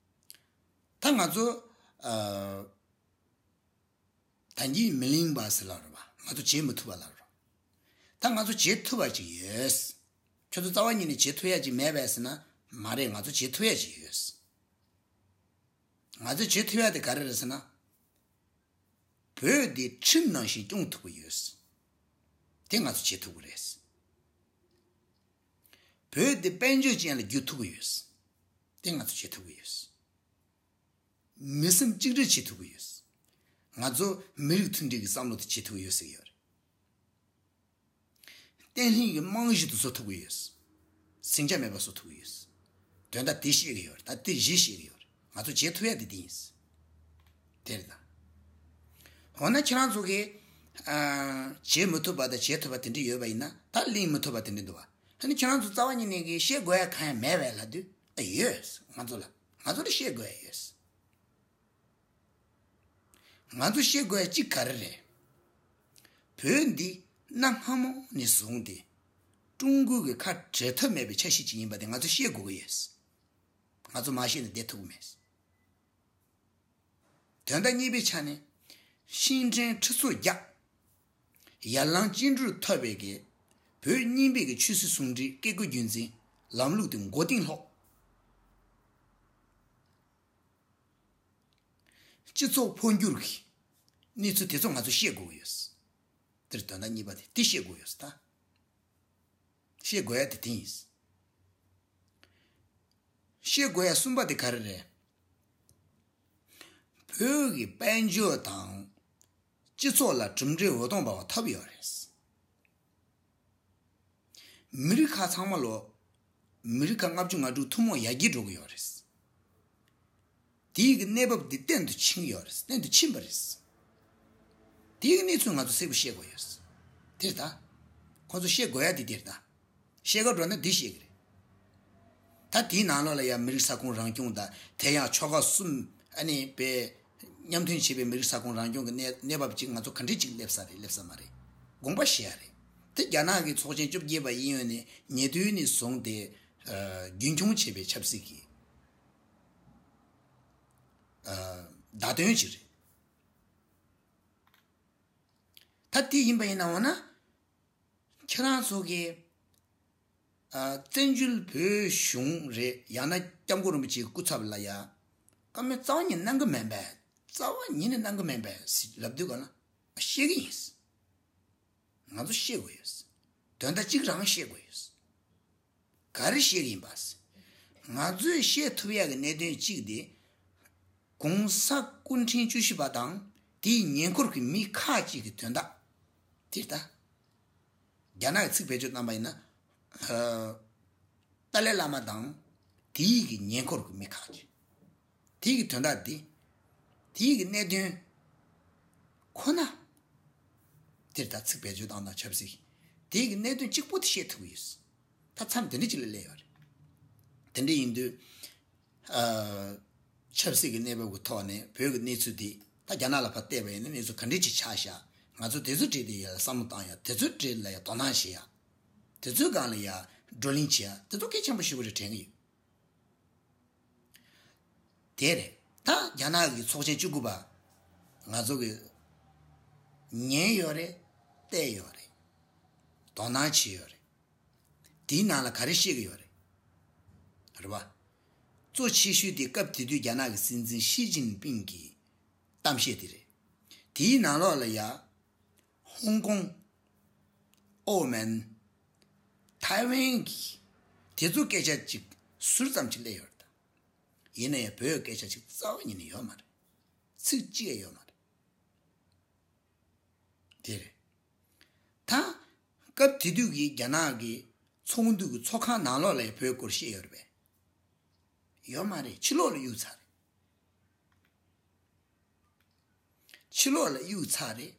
ད་ང་ཚོ་ཨ་ད་གིན་མི་གླེང་བ་ཟེར་ལབ་རེད་པ། ང་ཚོ་བྱེད་མི་ཐུབ་པ་ལབ་རེད། ད་ང་ཚོ་བྱེད་ཐུབ་པ་ཅིག་ཡོད། ཁྱོད་ཚོ་རྩ་བ་ཉིད་ནས་བྱེད་ཐུབ་ཡ་ཅིག་མེད་པས་ཟེར་ན། མ་རེད། ང་ཚོ་བྱེད་ཐུབ་ཡ་ཅིག་ཡོད། ང་ཚོས་བྱེད་ཐུབ་ཡ་དེ་ག་རེ་རེད་ཟེར་ན། བོད་འདི་ཁྲིམས་ནང་བཞིན་སྐྱོང་ཐུབ་ཀྱི་ཡོད། དེ་ང་ཚོ་བྱེད་ཐུབ་ཀྱི་རེད། བོད་འདི་དཔལ་འབྱོར་ཅན་ལ་བསྒྱུར་ཐུབ་ཀྱི་ཡོད། དེ་ང་ཚོ་བྱེད་ཐུབ་ཀྱི་ཡོད། མི་སེམས་གཅིག་སྒྲིལ་བྱེད་ཐུབ་ཀྱི་ཡོད། ང་ཚོ་མི་རིགས་མཐུན་སྒྲིལ་གྱི་བསམ་བློ་དེ་བྱེད་ཐུབ་ཀྱི་ཡོད་ཟེར་གྱི་ཡོད་རེད། བརྟན་ལྷིང་གི་རྨང་གཞི་དེ་བཟོ་ཐུབ་ཀྱི་ཡོད། ཟིང་ཆ་མེད་པ་བཟོ་ཐུབ་ཀྱི་ཡོད། དོན་དག་དེ་ཤེས་ཀྱི་ཡོད་རེད། ད་དེ་གཞི་ཤེས་ཀྱི་ཡོད་རེད། ང་ཚོ་བྱེད་ཐུབ་ཡ་དེ་དེ་ཡིན། དེ་རེད་ད། འོ་ན་ཁྱེད་རང་ཚོ་གིས་ཨ། བྱེད་མི་ཐུབ་པ་དང་བྱེད་ཐུབ་པ་དེ་འདྲ་ཡོད་པ་ཡིན་ན། ད་གླེང་མི་ཐུབ་པ་དེ་འདྲ་འདུག་བ། ཨ་ནི་ཁྱེད་རང་ཚོ་རྩ་བ་ཉིད་ནས་ཀྱི་བཤད་དགོས་ཡ་གང་ཡང་མེད་པས་ལབ་དུས། ཨ། ཡོད། ང་ཚོ་ལ། ང་ཚོ་ལ་བཤད་དགོས་ཡ་ཡོད། ང་ཚོ་བཤད་དགོས་ཡ་གཅིག་ག་རེ་རེད། བོད་འདི་གནའ་སྔ་མོ་ནས་བཟུང་སྟེ་ཀྲུང་གོ་གི་ཁ་བྲལ་ཐབས་མེད་པའི་ཆ་ཤས་ཅིག་ཡིན་པ་དེ་ང་ཚོ་ཤེས་དགོས་ཀྱི་ཡོད། ང་ཚོ་མ་ཤེས་ན་བསྡད་ཐུབ་ཀྱི་མེད། དོན་དག་གཉིས་པའི་ཆ་ནས། ཤིང་ཕྲན་ཁྲི་ཚོ་བརྒྱ། ཡར་ལངས་བཅིངས་འགྲོལ་ཐོབ་པའི་གི་བོད་རྙིང་པའི་གི་ཆོས་སྲིད་ཟུང་འབྲེལ་བཀས་བཀོད་རྒྱུད་འཛིན་ལམ་ལུགས་དེ་མགོ་རྟིང་སློག་སྤྱི་ཚོགས་འཕོ་འགྱུར་གྱི་གནས་ཚུལ་དེ་ཚོ་ང་ཚོ་ཤེས་དགོས་ཀྱི་ཡོད། དེར་དོན་དག་གཉིས་པ་དེ་དེ་ཤེས་དགོས་ཡོད་ད། ཤེས་དགོས་ཡ་དེ་དེ་ཡིན། ཤེས་དགོས་ཡ་གསུམ་པ་དེ་ག་རེ་རེད། བོད་ཀྱི་དཔལ་འབྱོར་དང་སྤྱི་ཚོགས་ལ་གྲུབ་འབྲས་འོད་སྟོང་འབར་བ་ཐོབ་ཡོད་རེད། མི་རིགས་ཁག་ཚང་མ་ལོ། མི་རིགས་ཁག་ལྔ་བཅུ་ང་དྲུག་ཐུན་མོང་ཡར་རྒྱས་འགྲོ་གི་ཡོད་རེད། དེའི་གི་གནས་བབ་འདི་གཏན་དུ་ཕྱིན་ཡོད་རེད། གཏན་དུ་ཕྱིན་པ་རེད། དེའི་གི་གནས་ཚུལ་ང་ཚོ་གསལ་པོ་ཤེས་དགོས་ཡོད་རེད། དེ་རེད་ད། ཁོང་ཚོ་ཤེས་དགོས་ཡ་དེ་དེ་རེད་ད། ཤེས་ག་འགྲོ་ན་འདི་ཤེས་ཀྱི་རེད། ད་དེའི་ནང་ལོགས་ལ་ཡང་མི་རིགས་ས་ཁོངས་རང་སྐྱོང་དང་། དེ་ཡང་ཆོལ་ཁ་གསུམ། ཨ་ནི་པའི་མཉམ་མཐུན་བྱས་པའི་མི་རིགས་ས་ཁོངས་རང་སྐྱོང་གི་གནས་གནས་བབ་ཅིག་ང་ཚོ་ག་འདྲ་ཅིག་སླེབས་ས་རེད། སླེབས་ས་མ་རེད། དགོངས་པ་བཞེས་ཡ་རེད། དེ་རྒྱ་ནག་གི་ཚོགས་ཆེན་བཅོ་བརྒྱད་པ་གཡས་གཡོན་ནས་ཉེ་དུས་ནས་བཟུང་སྟེ། ཨ། རྒྱུན་འཁྱོངས་བྱས་པའི་ཆབ་སྲིད་ཀྱི། ཨ། བརྡ་སྟོན་ཅིག་རེད། ད་དེ་ཡིན་པ་ཡིན་ན་འོ་ན། ཁྱེད་རང་ཚོ་གིས། ཨ། བཙན་བྱོལ་བོད་གཞུང་རེད། ཡང་ན་སྐྱབས་མགོན་རིན་པོ་ཆེའི་སྐུ་ཚབ་ལ་ཡ། བཀའ་མོལ་རྩ་བ་ཉིད་གནང་གི་མེད་པས། རྩ་བ་ཉིད་ནས་གནང་གི་མེད་པས་ཟེར་ལབ་དུས་ག་ལ། ཤེས་ཀྱི་ཡིན། ང་ཚོ་ཤེས་དགོས་ཡོད། དོན་དག་གཅིག་རང་ཤེས་དགོས་ཡོད། ག་རེ་ཤེས་ཀྱི་ཡིན་པ། ང་ཚོས་ཤེས་ཐུབ་ཡག་གི་གནད་དོན་གཅིག་དེ། གོང་ས་སྐུ་ཕྲེང་བཅུ་བཞི་པ་དང་དེའི་ཉེ་འཁོར་གྱི་མི་ཁག་ཅིག་གི་དོན་དག་དེ་ལྟ། རྒྱ་ནག་གི་ཚིག་བེད་སྤྱོད་བཏང་པ་ཡིན་ན། ཨ། ཏཱ་ལའི་བླ་མ་དང་དེའི་གི་ཉེ་འཁོར་གྱི་མི་ཁག་ཅིག། དེའི་གི་དོན་དག་འདི། དེའི་གི་གནད་དོན་ཁོ་ན། དེ་ལྟ་ཚིག་བེད་སྤྱོད་བཏང་དང་ཆབ་སྲིད། དེའི་གི་གནད་དོན་གཅིག་པོ་དེ་ཤེས་ཐུབ་ཀྱི་ཡོད། ད་མཚམས་དེ་འདྲ་ཅིག་ལ་སླེབས་ཡོད་རེད། དེ་འདྲ་ཡིན་དུས། ཨ། ཆབ་སྲིད་ཀྱི་གནས་བབ་ཀྱི་ཐོག་ནས་བོད་ཀྱི་གནས་ཚུལ་འདི་ད་རྒྱ་ནག་ལ་ཕར་བལྟས་པ་ཡིན་ན་གནས་ཚུལ་ག་འདྲ་ཅིག་ཆགས་ཤག་ང་ཚོ་དེ་ཚོའི་གྲས་དེ་ཡ་བསམ་བློ་བཏང་ཡ། དེ་ཚོའི་གྲས་ལ་ཡ་དོ་སྣང་བྱེད་ཡ། དེ་ཚོའི་སྒང་ལ་ཡ་བགྲོ་གླེང་བྱེད་ཡ། དེ་ཚོ་གལ་ཆེན་པོ་ཞེ་པོ་རེད་དྲན་གྱི་ཡོད། དེ་རེད། ད་རྒྱ་ནག་གི་ཚོགས་ཆེན་བཅུ་དགུ་པ་ང་ཚོ་གི་ཉན་ཡོད་རེད། བལྟས་ཡོད་རེད། དོ་སྣང་བྱེད་ཡོད་རེད། དེའི་ནང་ལ་ག་རེ་བཤད་ཀྱི་ཡོད་རེད། རེད་པ། གཙོ་ཆེ་ཤོས་དེ་སྐབས་དེ་དུས་རྒྱ་ནག་གི་སྲིད་འཛིན་ཞི་ཅིན་ཕིང་གི་གཏམ་བཤད་དེ་རེད། དེའི་ནང་ལོགས་ལ་ཡ། ཧོང་ཀོང་། ཨོ་མན། ཐའེ་ཝན་གྱི་དེ་ཚོ་སྐད་ཆ་ཅིག་ཟུར་ཙམ་ཅིག་སླེབས་ཡོད་རེད་ད། ཡིན་ན་ཡང་བོད་སྐད་ཆ་ཅིག་རྩ་བ་ཉིད་ནས་ཡོད་མ་རེད། ཚིག་གཅིག་ཡང་ཡོད་མ་རེད། དེ་རེད། ད་སྐབས་དེ་དུས་ཀྱི་རྒྱ་ནག་གི་ཚོགས་འདུ་གི་ཚོགས་ཁང་ནང་ལོགས་ལ་ཡང་བོད་སྐོར་བཤད་ཡོད་རེད་པས། ཡོད་མ་རེད། ཕྱི་ལོགས་ལ་གཡུག་ཚར་རེད། ཕྱི་ལོགས་ལ་གཡུག་ཚར་རེད།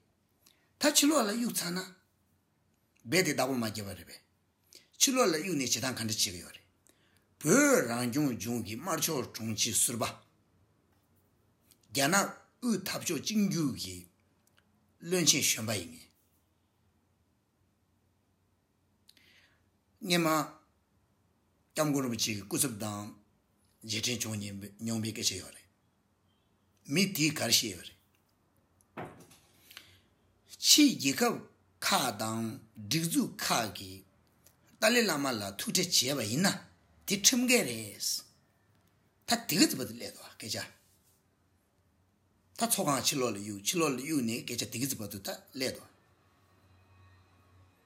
ད་ཕྱི་ལོགས་ལ་གཡུག་ཚར་ན། རྦད་དེ་བདག་པོ་མ་བརྒྱབ་པ་རེད་པས། ཕྱི་ལོགས་ལ་གཡུག་ནས་བྱེད་སྟངས་ག་འདྲ་བྱེད་ཀྱི་ཡོད་རེད། བོད་རང་སྐྱོང་ལྗོངས་ཀྱི་དམར་ཕྱོགས་དྲུང་ཆེ་ཟུར་པ། རྒྱ་ནག་དབུས་འཐབ་ཕྱོགས་གཅིག་གྱུར་གྱི་བློན་ཆེན་གཞོན་པ་ཡིན་ངེས། སྔོན་མ། སྐྱབས་མགོན་རིན་པོ་ཆེ་གི་སྐུ་ཚབ་དང་རྗེས་དྲན་བྱུང་མྱོང་བའི་སྐད་ཆ་ཡོད་རེད། མི་དེས་ག་རེ་བཤད་ཡོད་རེད། ཕྱིའི་རྒྱལ་ཁབ་ཁག་དང་སྒྲིག་འཛུགས་ཁག་གིས་ཏཱ་ལའི་བླ་མ་ལ་ཐུག་འཕྲད་བྱས་པ་ཡིན་ན་དེ་ཁྲིམས་འགལ་རེད། ད་དེ་ག་ཙི་བ་དེ་སླེབས་འདུག་སྐད་ཆ། ད་ཚོགས་ཁང་ཕྱི་ལོགས་ལ་གཡུག་ཕྱི་ལོགས་ལ་གཡུག་ནས་སྐད་ཆ་དེ་གི་ཙི་བར་དུ་ད་སླེབས་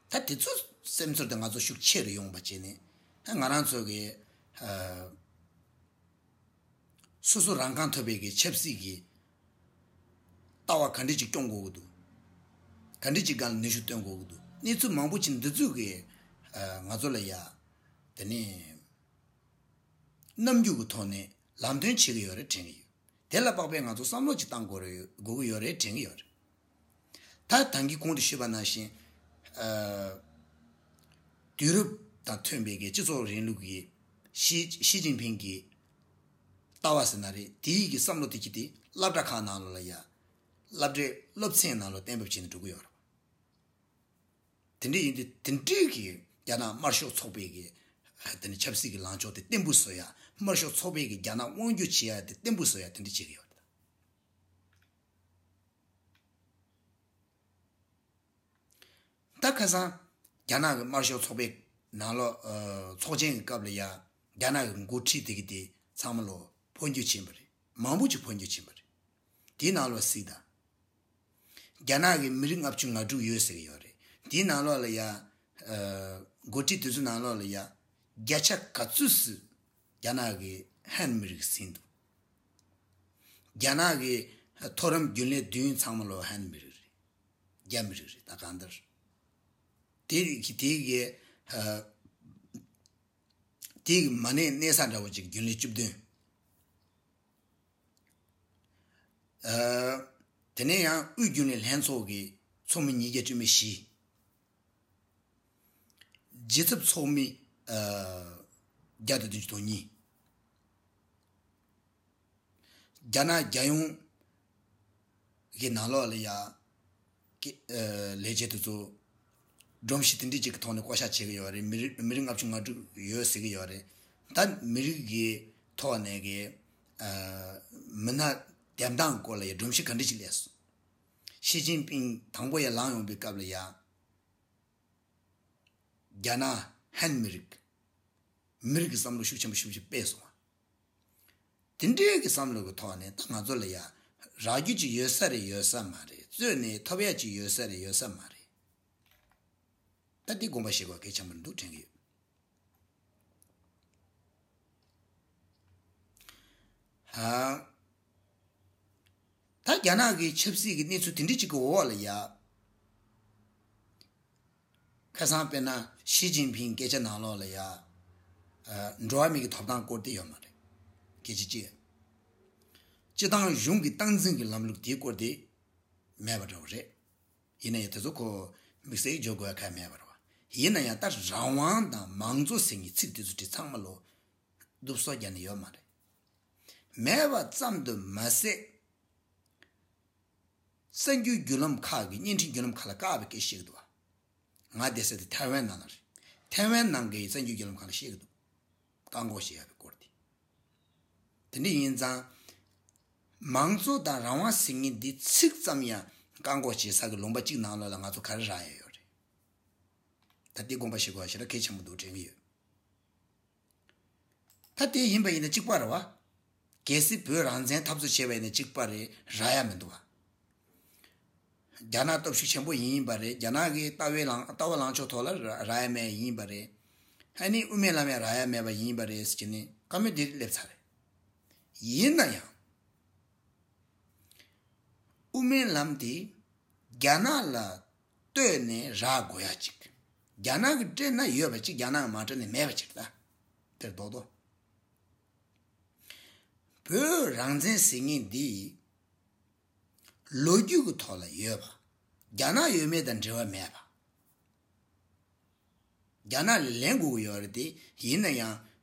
དོ། ད་དེ་ཚོ་སེམས་ཚོར་དེ་ང་ཚོ་ཤུགས་ཆེ་རུ་ཡོང་བ་བྱས་ནས་ད་ང་རང་ཚོ་གི་ཨ། སོ་སོ་རང་རྐང་ཐོབ་པའི་གི་ཆབ་སྲིད་ཀྱི་ལྟ་བ་ག་འདྲ་ཅིག་སྐྱོང་དགོས་ཀྱི་འདུག་ག་འདྲ་ཅིག་སྒང་ལ་ནུས་ཤུགས་བཏོན་དགོས་ཀྱི་འདུག་གནས་ཚུལ་མང་པོ་ཅིག་འདི་ཚོ་གི་ཨ། ང་ཚོ་ལ་ཡ་དེ་ནས་རྣམ་འགྱུར་གྱི་ཐོག་ནས་ལམ་སྟོན་བྱེད་ཀྱི་ཡོད་རེད་དྲན་གྱི་ཡོད། དེ་ལ་དཔག་པའི་ང་ཚོ་བསམ་བློ་ཅིག་བཏང་དགོས་རེད་དགོས་ཀྱི་ཡོད་རེད་དྲན་གྱི་ཡོད་རེད། ད་ད་གིན་གོང་དུ་ཞུས་པ་ནང་བཞིན། ཨ། དུས་རབས་དང་མཐུན་པའི་གི་སྤྱི་ཚོགས་རིང་ལུགས་ཀྱི་ཞི་ཞི་ཅིན་ཕིང་གི་ལྟ་བ་ཟེར་ན་རེད། དེའི་གི་བསམ་བློ་དེ་གྱིས་དེ་སློབ་གྲྭ་ཁག་ནང་ལོགས་ལ་ཡ། སློབ་གྲྭའི་སློབ་ཚན་ནང་ལོགས་གཏན་འབེབས་བྱས་ནས་འགྲོ་གི་ཡོད་རེད། དེ་འདྲ་ཡིན་དུས་དེ་འདྲའི་གི་རྒྱ་ནག་དམར་ཤོག་ཚོགས་པའི་གི་དེ་ནི་ཆབ་སྲིད་ཀྱི་ལངས་ཕྱོགས་དེ་བརྟན་པོ་བཟོ་ཡ། དམར་ཤོག་ཚོགས་པའི་གི་རྒྱ་ནག་དབང་སྒྱུར་བྱེད་ཡ་དེ་བརྟན་པོ་བཟོ་ཡ་དེ་འདྲ་བྱེད་ཀྱི་ཡོད་རེད། ད་ཁ་སང་རྒྱ་ནག་གི་དམར་ཤོག་ཚོགས་པའི་ནང་ལོགས་ཨ། ཚོགས་ཆེན་གྱི་སྐབས་ལ་ཡ་རྒྱ་ནག་གི་འགོ་ཁྲིད་དེ་གི་དེ་ཚང་མ་ལོ་འཕོ་འགྱུར་ཕྱིན་པ་རེད། མང་པོ་ཅིག་འཕོ་འགྱུར་ཕྱིན་པ་རེད། དེའི་ནང་ལོགས་གཟིགས་དང་། རྒྱ་ནག་གི་མི་རིགས་ལྔ་བཅུ་ང་དྲུག་ཡོད་ཟེར་གྱི་ཡོད་རེད། དེའི་ནང་ལོགས་ལ་ཡ་ཨ། འགོ་ཁྲིད་དེ་ཚོའི་ནང་ལོགས་ལ་ཡ་བརྒྱ་ཆ་ག་ཚོད་ཟིག་རྒྱ་ནག་གི་ཧན་མི་རིགས་ཟིན་འདུག་རྒྱ་ནག་གི་མཐོ་རིམ་རྒྱུན་ལས་བདུན་ཚང་མ་ལོ་ཧན་མི་རིགས་རེད། རྒྱ་མི་རིགས་རེད། ད་གང་ལྟར། དེ་གི་དེ་གི་ཨ། དེ་གི་མ་གནས་གནས་ས་འདྲ་བོ་ཅིག་རྒྱུན་ལས་བཅུ་བདུན། ཨ། དེ་ནས་ཡང་དབུས་རྒྱུན་ལས་ལྷན་ཚོགས་ཀྱི་ཚོགས་མི་ཉིས་བརྒྱ་བཅུ་མེད་བཞི། སྦྱིན་ཚབ་ཚོགས་མི་ཨ། བརྒྱ་དང་བདུན་ཅུ་དོན་གཉིས། རྒྱ་ནག་རྒྱལ་ཡོངས་ཀྱི་ནང་ལོགས་ལ་ཡ་ཀི་ཨ། ལས་བྱེད་དེ་ཚོ་སྒྲོམ་གཞི་དེ་འདྲ་ཅིག་གི་ཐོག་ནས་བསྐོ་བཞག་བྱེད་ཀྱི་ཡོད་རེད། མི་རིགས་མི་རིགས་ལྔ་བཅུ་ང་དྲུག་ཡོད་ཟེར་གྱི་ཡོད་རེད། ད་མི་རིགས་ཀྱི་ཐོག་ནས་ཀྱི་ཨ། མི་སྣ་འདེམས་སྟངས་སྐོར་ལ་ཡ་སྒྲོམ་གཞི་ག་འདྲ་ཅིག་སླེབས་སོང་། ཞི་ཅིན་ཕིང་དང་པོ་ཡ་ལངས་ཡོང་པའི་སྐབས་ལ་ཡ། རྒྱ་ནག་ཧན་མི་རིགས། མི་རིགས་ཀྱི་བསམ་བློ་ཤུགས་ཆེན་པོ་ཤུགས་ཆེ་སྤེལ་སོང་བ། དེ་འདྲའི་གི་བསམ་བློ་གི་ཐོག་ནས་ད་ང་ཚོ་ལ་ཡ་རག་རྒྱུ་ཅིག་ཡོད་ས་རེད་ཡོད་ས་མ་རེད། རྩོད་ནས་ཐོབ་ཡ་ཅིག་ཡོད་ས་རེད་ཡོད་ས་མ་རེད། ད་འདི་དགོངས་པ་བཞེས་དགོས་གལ་ཆེན་པོ་འདུག་དྲན་གི་ཡོད། ཧ། ད་རྒྱ་ནག་གི་ཆབ་སྲིད་ཀྱི་གནས་ཚུལ་དེ་འདྲ་ཅིག་གི་འོག་ལ་ཡ། ཁ་སང་དཔེར་ན་ཞི་ཅིན་ཕིང་སྐད་ཆ་ནང་ལོགས་ལ་ཡ། ཨ། འགྲོ་བ་མི་གི་ཐོབ་ཐང་སྐོར་དེ་ཡོད་མ་རེད། སྐད་ཆ་གཅིག་སྤྱི་བཏང་གཞུང་གི་སྟངས་འཛིན་གྱི་ལམ་ལུགས་དེའི་སྐོར་དེ་མེད་པ་འདྲ་བོ་རེད། ཡིན་ན་ཡང་དེ་ཚོ་ཁོ་དམིགས་བསལ་བརྗོད་དགོས་ཡ་གང་ཡང་མེད་པ་རེད་བ། ཡིན་ན་ཡང་ད་རང་དབང་དང་མང་གཙོ་ཟེར་མཁན་ཚིག་དེ་ཚོ་དེ་ཚང་མ་ལོ་སྡུག་སོ་རྒྱ་ནི་ཡོད་མ་རེད། མེད་པ་ཙམ་དུ་མ་ཟད། གསར་འགྱུར་བརྒྱུད་ལམ་ཁག་གི་བརྙན་འཕྲིན་བརྒྱུད་ལམ་ཁག་ལ་བཀག་པའི་སྐད་བཤད་ཀྱི་འདུག་བ། ང་བསྡད་ས་དེ་ཐའེ་ཝན་ནང་ལ་རེད། ཐའེ་ཝན་ནང་གི་གསར་འགྱུར་བརྒྱུད་ལམ་ཁག་ལ་བཤད་ཀྱི་འདུག་བཀག་འགོག་བྱེད་ཡག་གི་སྐོར་དེ། དེ་འདྲ་ཡིན་ཙང་། མང་གཙོ་དང་རང་དབང་ཟེར་མཁན་འདི་ཚིག་ཙམ་ཡང་བཀག་འགོག་བྱེད་ས་གི་ལུང་པ་གཅིག་ནང་ལོགས་ལ་ང་ཚོ་ག་རེ་རག་ཡ་ཡོད་རེད། ད་འདི་དགོངས་པ་བཞེས་དགོས་པ་ཞེ་དྲག་གལ་ཆེན་པོ་འདུག་དྲན་གྱི་ཡོད། ད་དེ་ཡིན་པ་ཡིན་ན་གཅིག་པ་རེད་བ། གལ་སྲིད་བོད་རང་བཙན་འཐབ་རྩོད་བྱས་པ་ཡིན་ན་གཅིག་པ་རེད། རག་ཡ་མི་འདུག་བ། རྒྱ་ནག་སྟོབས་ཤུགས་ཆེན་པོ་ཡིན་པ་རེད། རྒྱ་ནག་གི་ལྟ་བའི་ལངས་ལྟ་བ་ལངས་ཕྱོགས་ཐོག་ལ་ར་རག་ཡ་མེད་ཡིན་པ་རེད། ཨ་ནི་དབུ་མའི་ལམ་ཡང་རག་ཡ་མེད་པ་ཡིན་པ་རེད་ཟེར་གྱི་ནི་བཀའ་མོལ་འདི་སླེབས་ཚར་རེད། ཡིན་ན་ཡང་དབུ་མའི་ལམ་དེ་རྒྱ་ནག་ལ་ལྟོས་ནས་རག་དགོས་ཡ་ཅིག་རྒྱ་ནག་གིས་སྤྲད་ན་ཡོད་པ་ཅིག་རྒྱ་ནག་གིས་མ་སྤྲད་ན་མེད་པ་ཅིག་ད་དེར་རྡོག་རྡོག་བོད་རང་བཙན་ཟེར་མཁན་འདི་ལོ་རྒྱུས་ཀྱི་ཐོག་ལ་ཡོད་པ། རྒྱ་ནག་ཡོད་མེད་དང་འབྲེལ་བ་མེད་པ། རྒྱ་ནག་ལ་ལེན་དགོས་ཀྱི་ཡོད་རེད་དེ། ཡིན་ན་ཡང་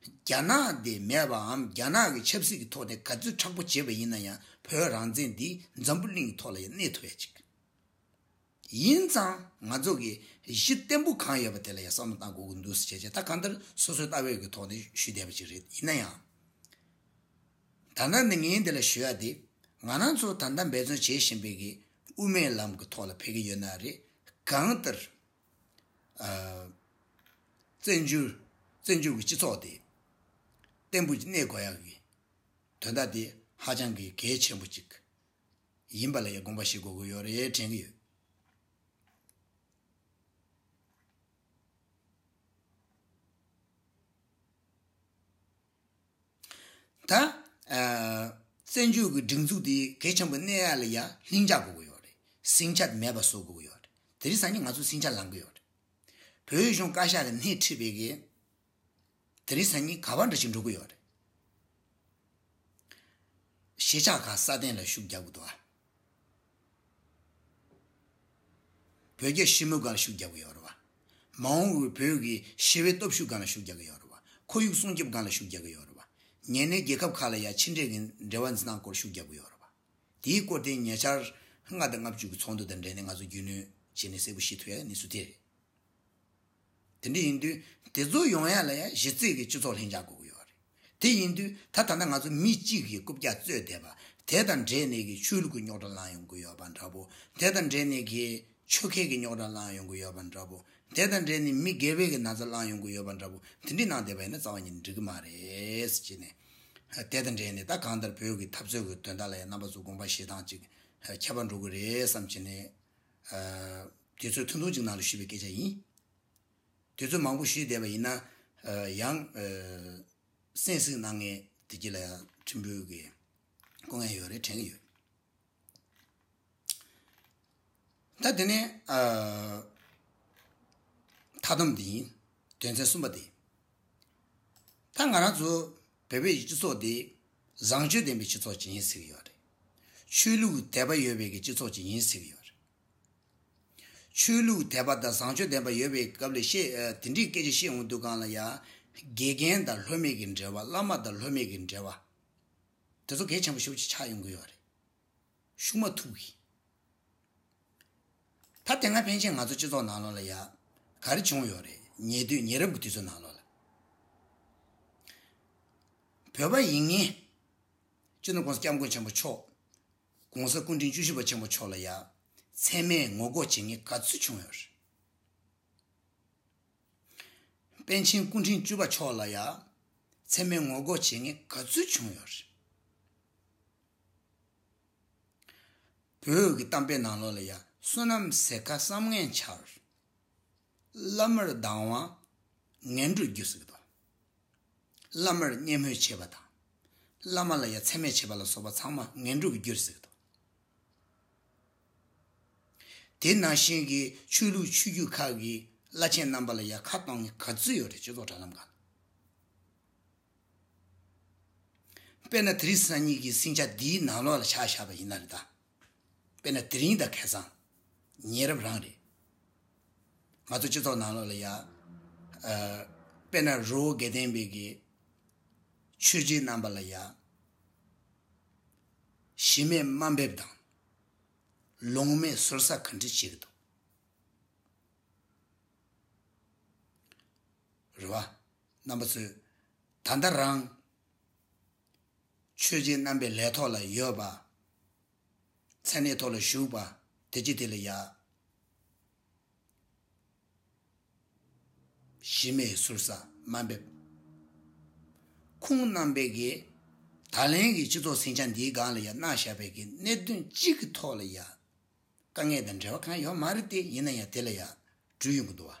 རྒྱ་ནག་དེ་མེད་པའམ་རྒྱ་ནག་གི་ཆབ་སྲིད་ཀྱི་ཐོག་ནས་ག་ཚོད་མཁྲེགས་པོ་བྱས་པ་ཡིན་ན་ཡང་བོད་རང་བཙན་འདི་འཛམ་བུ་གླིང་གི་ཐོག་ལ་ཡང་གནས་ཐུབ་ཡ་ཅིག་ཡིན་ཙང་ང་ཚོ་གི་གཞི་བརྟན་པོ་གང་ཡོད་པ་དེ་ལ་ཡང་བསམ་བློ་བཏང་དགོས་ཀྱི་འདུག་ཟེར་བྱས་བྱས་ད་གང་ལྟར་སོ་སོའི་ལྟ་བའི་གི་ཐོག་ནས་ཞུས་བསྡད་པ་ཅིག་རེད། ཡིན་ན་ཡང་། ད་ལྟ་ནི་ངས་འདི་ལ་ཞུ་ཡ་དེ་ང་རང་ཚོ་ད་ལྟ་འབད་བརྩོན་བྱེད་བཞིན་པའི་གི་དབུ་མའི་ལམ་གི་ཐོག་ལ་ཕེབས་ཀྱི་ཡོད་ན་རེད། གང་ལྟར་ཨ། བཙན་བྱོལ་བཙན་བྱོལ་གྱི་སྤྱི་ཚོགས་དེ་བརྟན་པོ་གནས་དགོས་ཡག་གི་དོན་དག་དེ་ཧ་ཅང་གི་གལ་ཆེན་པོ་ཅིག་ ཡིན་པ་ལ་ཡང་དགོངས་པ་བཞེས་དགོས་ཀྱི་ཡོད་རེད་དྲན་གྱི་ཡོད། ད། ཨ། བཙན་བྱོལ་གྱི་སྒྲིག་འཛུགས་དེ་གལ་ཆེན་པོ་གནས་ཡ་ལ་ཡ་ལྷིང་འཇགས་དགོས་ཀྱི་ཡོད་རེད། ཟིང་ཆ་མེད་པ་བཟོ་དགོས་ཀྱི་ཡོད་རེད། དེ་རིང་སང་ཉིན་ང་ཚོ་ཟིང་ཆ་ལངས་ཀྱི་ཡོད་རེད། བོད་གཞུང་བཀའ་ཤག་གི་སྣེ་ཁྲིད་པའི་གི། དེ་རིང་སང་ཉིན་ག་བ་འདྲ་ཞིག་འགྲོ་གི་ཡོད་རེད། གཞིས་ཆགས་ཁག་སྲ་བརྟན་ལ་ཤུགས་རྒྱག་གི་འདུག་ཨ། བོད་རྒྱ་ཞི་མོལ་སྒང་ལ་ཤུགས་རྒྱག་གི་ཡོད་རེད་བ། མ་འོངས་པའི་བོད་ཀྱི་ཞི་བའི་སྟོབས་ཤུགས་སྒང་ལ་ཤུགས་རྒྱག་གི་ཡོད་རེད་བ། ཁོར་ཡུག་སྲུང་སྐྱོབ་སྒང་ལ་ཤུགས་རྒྱག་གི་ཡོད་རེད་བ། ཉེ་གནས་རྒྱལ་ཁབ་ཁག་ལ་ཡང་ཕྱི་འབྲེལ་གྱི་འབྲེལ་བ་འཛིན་སྟངས་སྐོར་ཤུགས་རྒྱག་གི་ཡོད་རེད་བ། དེའི་སྐོར་དེ་ཉེ་ཆར་ལྔ་དང་ལྔ་བཅུ་གི་ཚོགས་འདུ་དང་འབྲེལ་ནས་ང་ཚོ་རྒྱུས་ལོན་བྱས་ནས་གསལ་པོ་ཤེས་ཐུབ་ཡ་གནས་ཚུལ་དེ་རེད། དེ་འདྲ་ཡིན་དུས་དེ་ཚོ་ཡོང་ཡ་ལ་ཡ་གཞི་རྩའི་གི་སྤྱི་ཚོགས་ལྷིང་འཇགས་དགོས་ཀྱི་ཡོད་རེད། དེ་ཡིན་དུས་ད་ད་ལྟ་ང་ཚོ་མི་གཅིག་གི་རྐུབ་བཀྱག་རྩོད་བསྡད་པ་དེ་དང་འབྲེལ་ནས་གི་ཆོས་ལུགས་ཀྱི་རྙོག་དྲ་ལངས་ཡོང་གི་ཡོད་པ་འདྲ་པོ། དེ་དང་འབྲེལ་ནས་གི་ཆོལ་ཁའི་གི་རྙོག་དྲ་ལངས་ཡོང་གི་ཡོད་པ་འདྲ་པོ། དེ་དང་འབྲེལ་ནས་མི་སྒེར་པའི་གི་ན་ཚ་ལངས་ཡོང་གི་ཡོད་པ་འདྲ་པོ། དེ་འདྲའི་ནང་བསྡད་པ་ཡིན་ན་རྩ་བ་ཉིད་ནས་འགྲིག་གི་མ་རེད་ཟེར་བྱས་ནས། དེ་དང་འབྲེལ་ནས་ད་གང་ལྟར་བོད་ཀྱི་འཐབ་རྩོད་ཀྱི་དོན་དག་ལ་ཡང་རྣམ་པ་ཚོ་དགོངས་པ་བཞེས་སྟངས་ཅིག་ཁྱད་པར་འགྲོ་གི་རེད་བསམ་བྱས་ནས། དུས་ཚོད་ཐུང་ཐུང་ཅིག་ནང་ལ་ཞུས་པའི་སྐད་ཆ་ཡིན། དུས་ཚོད་མང་པོ་ཞུས་བསྡད་པ་ཡིན་ན། ཡང་། གསན་གཟིགས་གནང་མཁན་དེ་གྱི་ལ་ཡང་ཕྲན་བུ་གི་སྐུ་ངལ་ཡོད་རེད་དྲན་གྱི་ཡོད། ད་དེ་ནས། མཐའ་སྡོམ་དེ་ཡིན། དོན་ཚན་གསུམ་པ་དེ། ད་ང་རང་ཚོ་བོད་པའི་སྤྱི་ཚོགས་དེ་བཟང་སྤྱོད་ལྡན་པའི་སྤྱི་ཚོགས་ཅིག་ཡིན་ཟེར་གྱི་ཡོད་རེད། ཆོས་ལུགས་དད་པ་ཡོད་པའི་གི་སྤྱི་ཚོགས་ཅིག་ཡིན་ཟེར་གྱི་ཡོད་རེད། ཆོས་ལུགས་དད་པ་དང་བཟང་སྤྱོད་ལྡན་པ་ཡོད་པའི་སྐབས་ལ་བཤད། ཨ། དེ་འདྲའི་སྐད་ཆ་བཤད་འོང་དུས་སྒང་ལ་ཡ། དགེ་རྒན་དང་སློབ་མའི་གི་འབྲེལ་བ། བླ་མ་དང་སློབ་མའི་གི་འབྲེལ་བ། དེ་ཚོ་གལ་ཆེན་པོ་ཞེ་པོ་ཅིག་ཆགས་ཡོང་གི་ཡོད་རེད། ཤུགས་མ་ཐུག་གི། ད་དེ་སྔ་ཕན་ཆད་ང་ཚོ་སྤྱི་ཚོགས་ནང་ལོགས་ལ་ཡ། ག་རེ་བྱུང་ཡོད་རེད། ཉེ་དུས་ཉེ་རབས་ཀྱི་དུས་ཚོད་ནང་ལོགས་ལ། བོད་པ་ཡིན་མཁན། སྤྱི་ནོར་༸གོང་ས་༸སྐྱབས་མགོན་ཆེན་པོ་མཆོག ༸གོང་ས་སྐུ་ཕྲེང་བཅུ་བཞི་པ་ཆེན་པོ་མཆོག་ལ་ཡ། མཚན་སྨད་ངོ་རྒོལ་བྱེད་མཁན་ག་ཚོད་བྱུང་ཡོད་རེད། པཎ་ཆེན་སྐུ་ཕྲེང་བཅུ་པ་མཆོག་ལ་ཡ། མཚན་སྨད་ངོ་རྒོལ་བྱེད་མཁན་ག་ཚོད་བྱུང་ཡོད་རེད། བོད་ཀྱི་གཏམ་དཔེ་ནང་ལོགས་ལ་ཡ། བསོད་ནམས་ཟད་ཁ་བསམ་ངན་འཆར། བླ་མར་སྡང་བ་ངན་འགྲོར་འགྱུར་ཟེར་གྱི་འདུག་བླ་མར་བརྙས་སྨོད་བྱེད་པ་དང་། བླ་མ་ལ་ཡ་མཚན་སྨད་བྱེད་པ་ལ་སོགས་པ་ཚང་མ་ངན་འགྲོར་འགྱུར་ཟེར་གྱི་འདུག་དེ་ནང་བཞིན་གྱི་ཆོས་ལུགས་ཆོས་བརྒྱུད་ཁག་གི་བླ་ཆེན་རྣམ་པ་ལ་ཡ་ཁ་གཏོང་མཁན་ག་ཚོད་ཡོད་རེད། སྤྱི་ཚོགས་དྲ་ལམ་སྒང་ལ། དཔེར་ན་དེ་རིང་སང་ཉིན་གྱི་ཟིང་ཆ་འདིའི་ནང་ལོགས་ལ་ཆ་བཞག་པ་ཡིན་ན་རེད་ད། དཔེར་ན་དེ་རིང་དང་ཁ་སང་། ཉེ་རབས་རང་རེད། ང་ཚོ་སྤྱི་ཚོགས་ནང་ལོགས་ལ་ཡ། ཨ། དཔེར་ན་རི་བོ་དགེ་ལྡན་པའི་གི་ཆོས་བརྒྱུད་རྣམ་པ་ལ་ཡ། གཞི་མེད་དམའ་འབེབས་དང་། ལུང་མེད་ཟུར་ཟ་ག་འདྲ་བྱེད་ཀྱི་འདུག་རེད་བ། རྣམ་པ་ཚོས་ད་ལྟ་རང་ཆོས་བརྒྱུད་རྣམ་པའི་ལས་ཐོག་ལ་ཡོད་པ། མཚན་གནས་ཐོག་ལ་བཞུགས་པ་དེ་ཅི་དེ་ལ་ཡ། གཞི་མེད་ཟུར་ཟ་དམའ་འབེབས། ཁོང་རྣམ་པས་ཀྱི་ད་ལན་གྱི་སྤྱི་ཚོགས་ཟིང་ཆ་འདིའི་སྒང་ལ་ཡ་གནང་བཞག་པའི་གི་གནད་དོན་གཅིག་གི་ཐོག་ལ་ཡ། དཀའ་ངལ་དང་འབྲེལ་བ་གང་ཡོད་མ་རེད་དེ། ཡིན་ན་ཡང་དེ་ལ་ཡ་འགྲུལ་ཡོང་གི་འདུག་བ།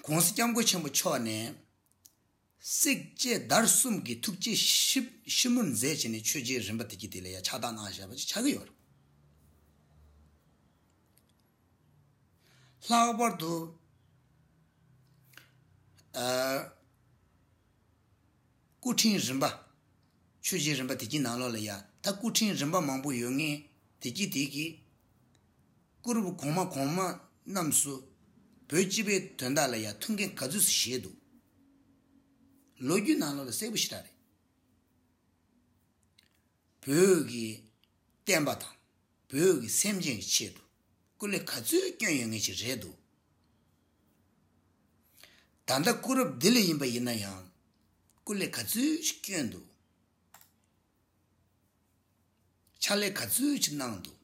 ༸གོང་ས་༸སྐྱབས་མགོན་ཆེན་པོ་མཆོག་ནས། སྲེག་བཅད་བརྡར་གསུམ་གྱི་ཐུགས་བསྐྱེད་ཞིབ་ཞིབ་མོར་མཛད་བྱས་ནས་ཆོས་བརྒྱུད་རིམ་པ་དེ་གྱི་དེ་ལ་ཡ་ཕྱག་རྟགས་གནང་བཞག་པ་ཅིག་ཆགས་ཀྱི་ཡོད་རེད། ལྷག་པར་དུ། ཨ། སྐུ་ཕྲེང་རིམ་པ། ཆོས་བརྒྱུད་རིམ་པ་དེ་གྱི་ནང་ལོགས་ལ་ཡ། ད་སྐུ་ཕྲེང་རིམ་པ་མང་པོ་ཡོད་མཁན་དེ་གྱི་དེ་གི། སྐུ་རབས་གོང་མ་གོང་མ་རྣམས་སུ་བོད་སྤྱི་པའི་དོན་དག་ལ་ཡ་ཐུགས་འགན་ག་ཚོད་ཅིག་བཞེས་འདུག་ལོ་རྒྱུས་ནང་ལོགས་ལ་གསལ་པོ་ཞེ་དྲག་རེད། བོད་ཀྱི་བསྟན་པ་དང་བོད་ཀྱི་སེམས་ཅན་གྱི་ཆེད་དུ་སྐུ་ལས་ག་ཚོད་བསྐྱོན་ཡོད་མཁན་ཅིག་རེད་འདུག་ད་ལྟ་སྐུ་རབས་འདི་ལ་ཡིན་པ་ཡིན་ན་ཡང་སྐུ་ལས་ག་ཚོད་ཅིག་བསྐྱོན་འདུག་ཕྱག་ལས་ག་ཚོད་ཅིག་གནང་འདུག་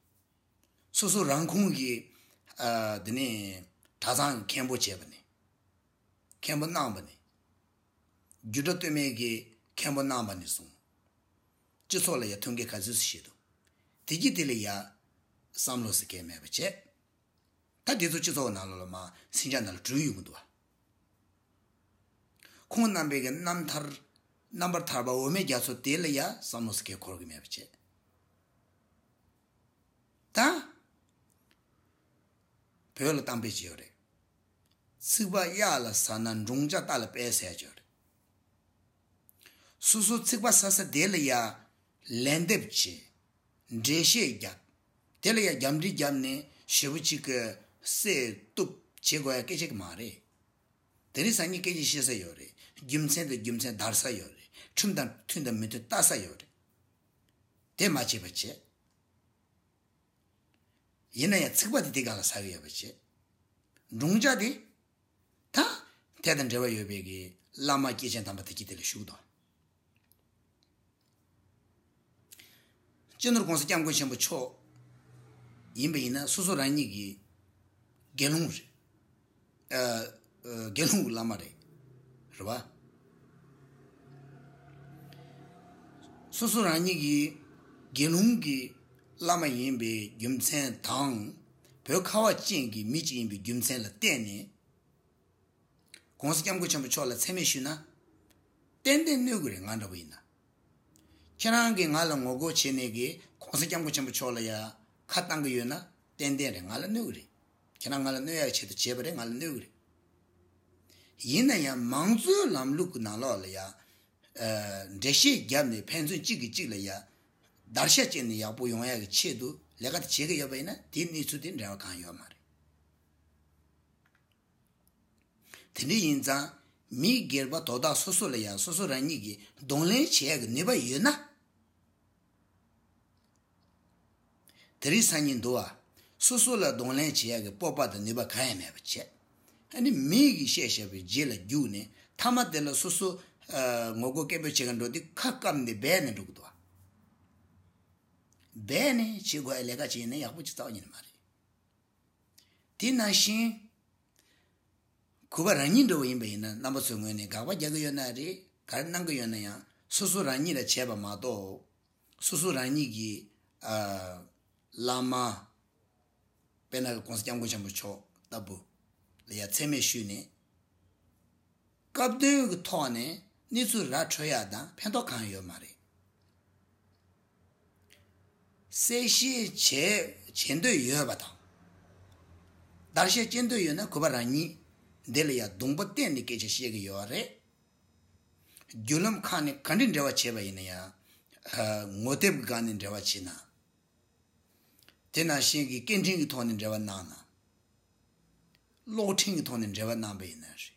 སོ་སོ་རང་ཁོངས་ཀྱི། ཨ། དེ་ནས་གྲྭ་ཚང་གི་མཁན་པོ་བྱས་པ་ནས། མཁན་པོ་གནང་བ་ནས། རྒྱུད་གྲྭ་སྟོད་སྨད་ཀྱི་མཁན་པོ་གནང་བ་ནས་བཟུང་། སྤྱི་ཚོགས་ལ་ཡ་མཐུན་རྐྱེན་ག་ཚོད་ཞིག་བྱེད་འདུག་དེ་གྱིས་དེ་ལ་ཡ་བསམ་བློ་ཟེར་མཁན་མེད་པ་བྱས། ད་དེ་ཚོ་སྤྱི་ཚོགས་ནང་ལོགས་ལ་མ་ཟིང་ཆ་ནང་ལ་དྲུད་ཡོང་གི་འདུག་བ། ཁོང་རྣམ་པའི་གི་རྣམ་ཐར་རྣམ་པར་ཐར་པ་འོ་མའི་རྒྱ་མཚོ་དེ་ལ་ཡ་བསམ་བློ་ཟེར་མཁན་འཁོར་གི་མེད་པ་བྱས། ད་བོད་ལ་གཏམ་དཔེ་ཅིག་ཡོད་རེད། ཚིག་པ་གཡག་ལ་ཟ་ན་འབྲོང་ཆ་རྟ་ལ་དཔེ་ཟེར་ཡ་ཅིག་ཡོད་རེད། སོ་སོ་ཚིག་པ་ཟ་ས་དེ་ལ་ཡ་ལན་འདེབས་བྱེད། འགྲེལ་བཤད་རྒྱབ། དེ་ལ་ཡ་རྒྱབ་འདྲི་རྒྱབ་ནས་ཞེ་པོ་ཅིག་གི་བསད་གཏུབ་བྱེད་དགོས་ཡ་སྐད་ཆ་གི་མ་རེད། དེ་རིང་སང་ཉིན་སྐད་ཆ་བཤད་ས་ཡོད་རེད། རྒྱུ་མཚན་དང་རྒྱུ་མཚན་བརྡར་ས་ཡོད་རེད། ཁྲིམས་དང་མཐུན་དང་མི་མཐུན་ལྟ་ས་ཡོད་རེད། དེ་མ་བྱེད་པ་བྱེད། ཡིན་ན་ཡང་ཚིག་པ་དེ་དེ་ག་ལ་ཟ་གི་ཡོད་པ་བྱེད། འབྲོང་ཆ་དེ། ད། དེ་དང་འབྲེལ་བ་ཡོད་པའི་གི་བླ་མ་སྐྱེས་ཆེན་དམ་པ་དེ་གྱིས་དེ་ལ་བཞུགས་དང་། སྤྱི་ནོར་༸གོང་ས་༸སྐྱབས་མགོན་ཆེན་པོ་མཆོག་ཡིན་པ་ཡིན་ན་སོ་སོ་རང་ཉིད་ཀྱི་དགེ་སློང་རེད། ཨ། ཨ། དགེ་སློང་གི་བླ་མ་རེད། རེད་བ། སོ་སོ་རང་ཉིད་ཀྱི་དགེ་སློང་གི་བླ་མ་ཡིན་པའི་རྒྱུ་མཚན་དང་། བོད་ཁ་བ་ཅན་གྱི་མི་གཅིག་ཡིན་པའི་རྒྱུ་མཚན་ལ་བརྟེན་ནས། ༸གོང་ས་༸སྐྱབས་མགོན་ཆེན་པོ་མཆོག་ལ་མཚན་སྨད་ཞུས་ན། ཏན་ཏན་གནོད་ཀྱི་རེད། ང་འདྲ་བོ་ཡིན་ན། ཁྱེད་རང་གིས་ང་ལ་ངོ་རྒོལ་བྱས་ནས་གི་༸གོང་ས་༸སྐྱབས་མགོན་ཆེན་པོ་མཆོག་ལ་ཡ་ཁ་བཏང་གི་ཡོད་ན་ཏན་ཏན་རེད། ང་ལ་གནོད་ཀྱི་རེད། ཁྱེད་རང་ང་ལ་གནོད་ཡག་ཆེད་དུ་བྱས་པ་རེད། ང་ལ་གནོད་ཀྱི་རེད། ཡིན་ན་ཡང་མང་གཙོའི་ལམ་ལུགས་ཀྱི་ནང་ལོགས་ལ་ཡ། ཨ། འགྲེལ་བཤད་བརྒྱབ་ནས་ཕན་ཚུན་གཅིག་གིས་གཅིག་ལ་ཡ། བརྡར་ཤ་བཅད་ནས་ཡག་པོ་ཡོང་ཡག་གི་ཆེད་དུ་ལས་ཀ་དེ་བྱེད་ཀྱི་ཡོད་པ་ཡིན་ན་དེའི་གནས་ཚུལ་དེ་འབྲེལ་བ་གང་ཡོད་མ་རེད། དེ་འདྲ་ཡིན་ཙང་། མི་སྒེར་པ་དོ་བདག་སོ་སོ་ལ་ཡང་སོ་སོ་རང་ཉིད་ཀྱིས་གདོང་ལེན་བྱེད་ཡག་གི་ནུས་པ་ཡོད་ན། དེ་རིང་སང་ཉིན་འདུག་བ། སོ་སོ་ལ་གདོང་ལེན་བྱེད་ཡག་གི་སྤོབས་པ་དང་ནུས་པ་གང་ཡང་མེད་པ་བྱས། ཨ་ནི་མི་གིས་བཤད་བཤད་པའི་རྗེས་ལ་རྒྱུགས་ནས་མཐའ་མ་དེ་ལ་སོ་སོ། ཨ། ངོ་རྒོལ་སྐད་འབོད་བྱེད་མཁན་འགྲོ་དུས་ཁ་བཀབ་ནས་སྦས་ནས་འགྲོ་གི་འདུག་བ། སྦས་ནས་བྱེད་དགོས་ཡ་ལས་ཀ་བྱས་ན་ཡག་པོ་ཅིག་རྩ་བ་ཉིད་ནས་མ་རེད། དེ་ནང་བཞིན། གུས་པ་རང་ཉིད་འདྲ་བོ་ཡིན་པ་ཡིན་ན་རྣམ་པ་ཚོའི་ངོས་ནས་དགག་པ་རྒྱག་གི་ཡོད་ན་རེད། ག་རེ་གནང་གི་ཡོད་ན་ཡང་སོ་སོ་རང་ཉིད་ལ་བྱས་པ་མ་གཏོགས། སོ་སོ་རང་ཉིད་ཀྱི། ཨ། བླ་མ། དཔེར་ན་༸གོང་ས་༸སྐྱབས་མགོན་ཆེན་པོ་མཆོག་ལྟ་བུ་ལ་ཡ་མཚན་སྨད་ཞུས་ནས། སྐབས་དོན་གྱི་ཐོག་ནས་གནས་ཚུལ་ར་འཕྲོད་ཡག་དང་ཕན་ཐོགས་གང་ཡོད་མ་རེད། གསལ་བཤད་བྱེད་བྱེད་འདོད་ཡོད་པ་དང་། བརྡར་ཤ་བཅད་འདོད་ཡོད་ན་གུས་པ་རང་ཉིད་འདི་ལ་ཡང་གདོང་པ་བསྟན་ནས་སྐད་ཆ་བཤད་ཀྱི་ཡོད་རེད། བརྒྱུད་ལམ་ཁག་ནས་ག་འདྲའི་འབྲེལ་བ་བྱས་པ་ཡིན་ན་ཡང་། ངོ་དེབ་ཀྱི་སྒང་ནས་འབྲེལ་བ་བྱས་ན། དེ་ནང་བཞིན་གྱི་སྐད་འཕྲིན་གྱི་ཐོག་ནས་འབྲེལ་བ་གནང་ན། གློག་འཕྲིན་གྱི་ཐོག་ནས་འབྲེལ་བ་གནང་པ་ཡིན་ན་རེད།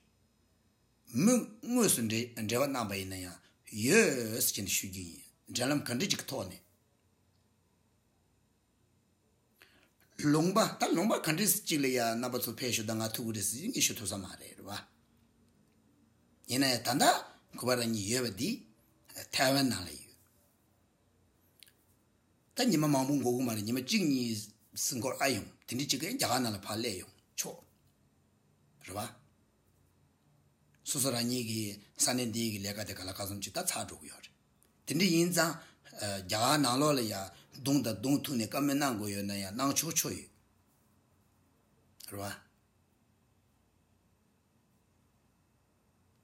མི་དངོས་སུ་འབྲེལ་འབྲེལ་བ་གནང་པ་ཡིན་ན་ཡང་ཡོད་ཟེར་གྱི་ནས་ཞུ་རྒྱུ་ཡིན། འབྲེལ་ལམ་ག་འདྲ་ཅིག་གི་ཐོག་ནས། ལུང་པ་ད་ལུང་པ་ག་འདྲ་ཅིག་ལ་ཡ་རྣམ་པ་ཚོ་ཕེབས་ཤོག་དང་ང་ཐུག་གི་རེད་ཟེར་ངས་ཞུ་ཐུབ་ས་མ་རེད། རེད་བ། ཡིན་ན་ཡང་ད་ལྟ་གུས་པ་རང་ཉིད་ཡོད་པ་འདི་ཐའེ་ཝན་ནང་ལ་ཡོད། ད་ཉི་མ་མང་པོ་འགོར་གི་མ་རེད། ཉི་མ་གཅིག་གཉིས་ཟིན་སྐོར་ཨ་ཡོང་། དེ་འདྲ་གཅིག་གིས་རྒྱ་གར་ནང་ལ་ཕར་སླེབས་ཡོང་ཆོག། རེད་བ། སོ་སོ་རང་ཉིད་ཀྱི་ས་གནས་འདིའི་གི་ལས་ཀ་དེ་ག་ལ་ག་ཙམ་ཅིག་ད་ཚར་འགྲོ་གི་ཡོད་རེད། དེ་འདྲ་ཡིན་ཙང་། ཨ། རྒྱ་གར་ནང་ལོགས་ལ་ཡ་གདོང་དང་གདོང་ཐུག་ནས་བཀའ་མོལ་གནང་དགོས་ཡོད་ན་ཡང་གནང་ཆོག་ཆོག་ཡོད། རེད་བ།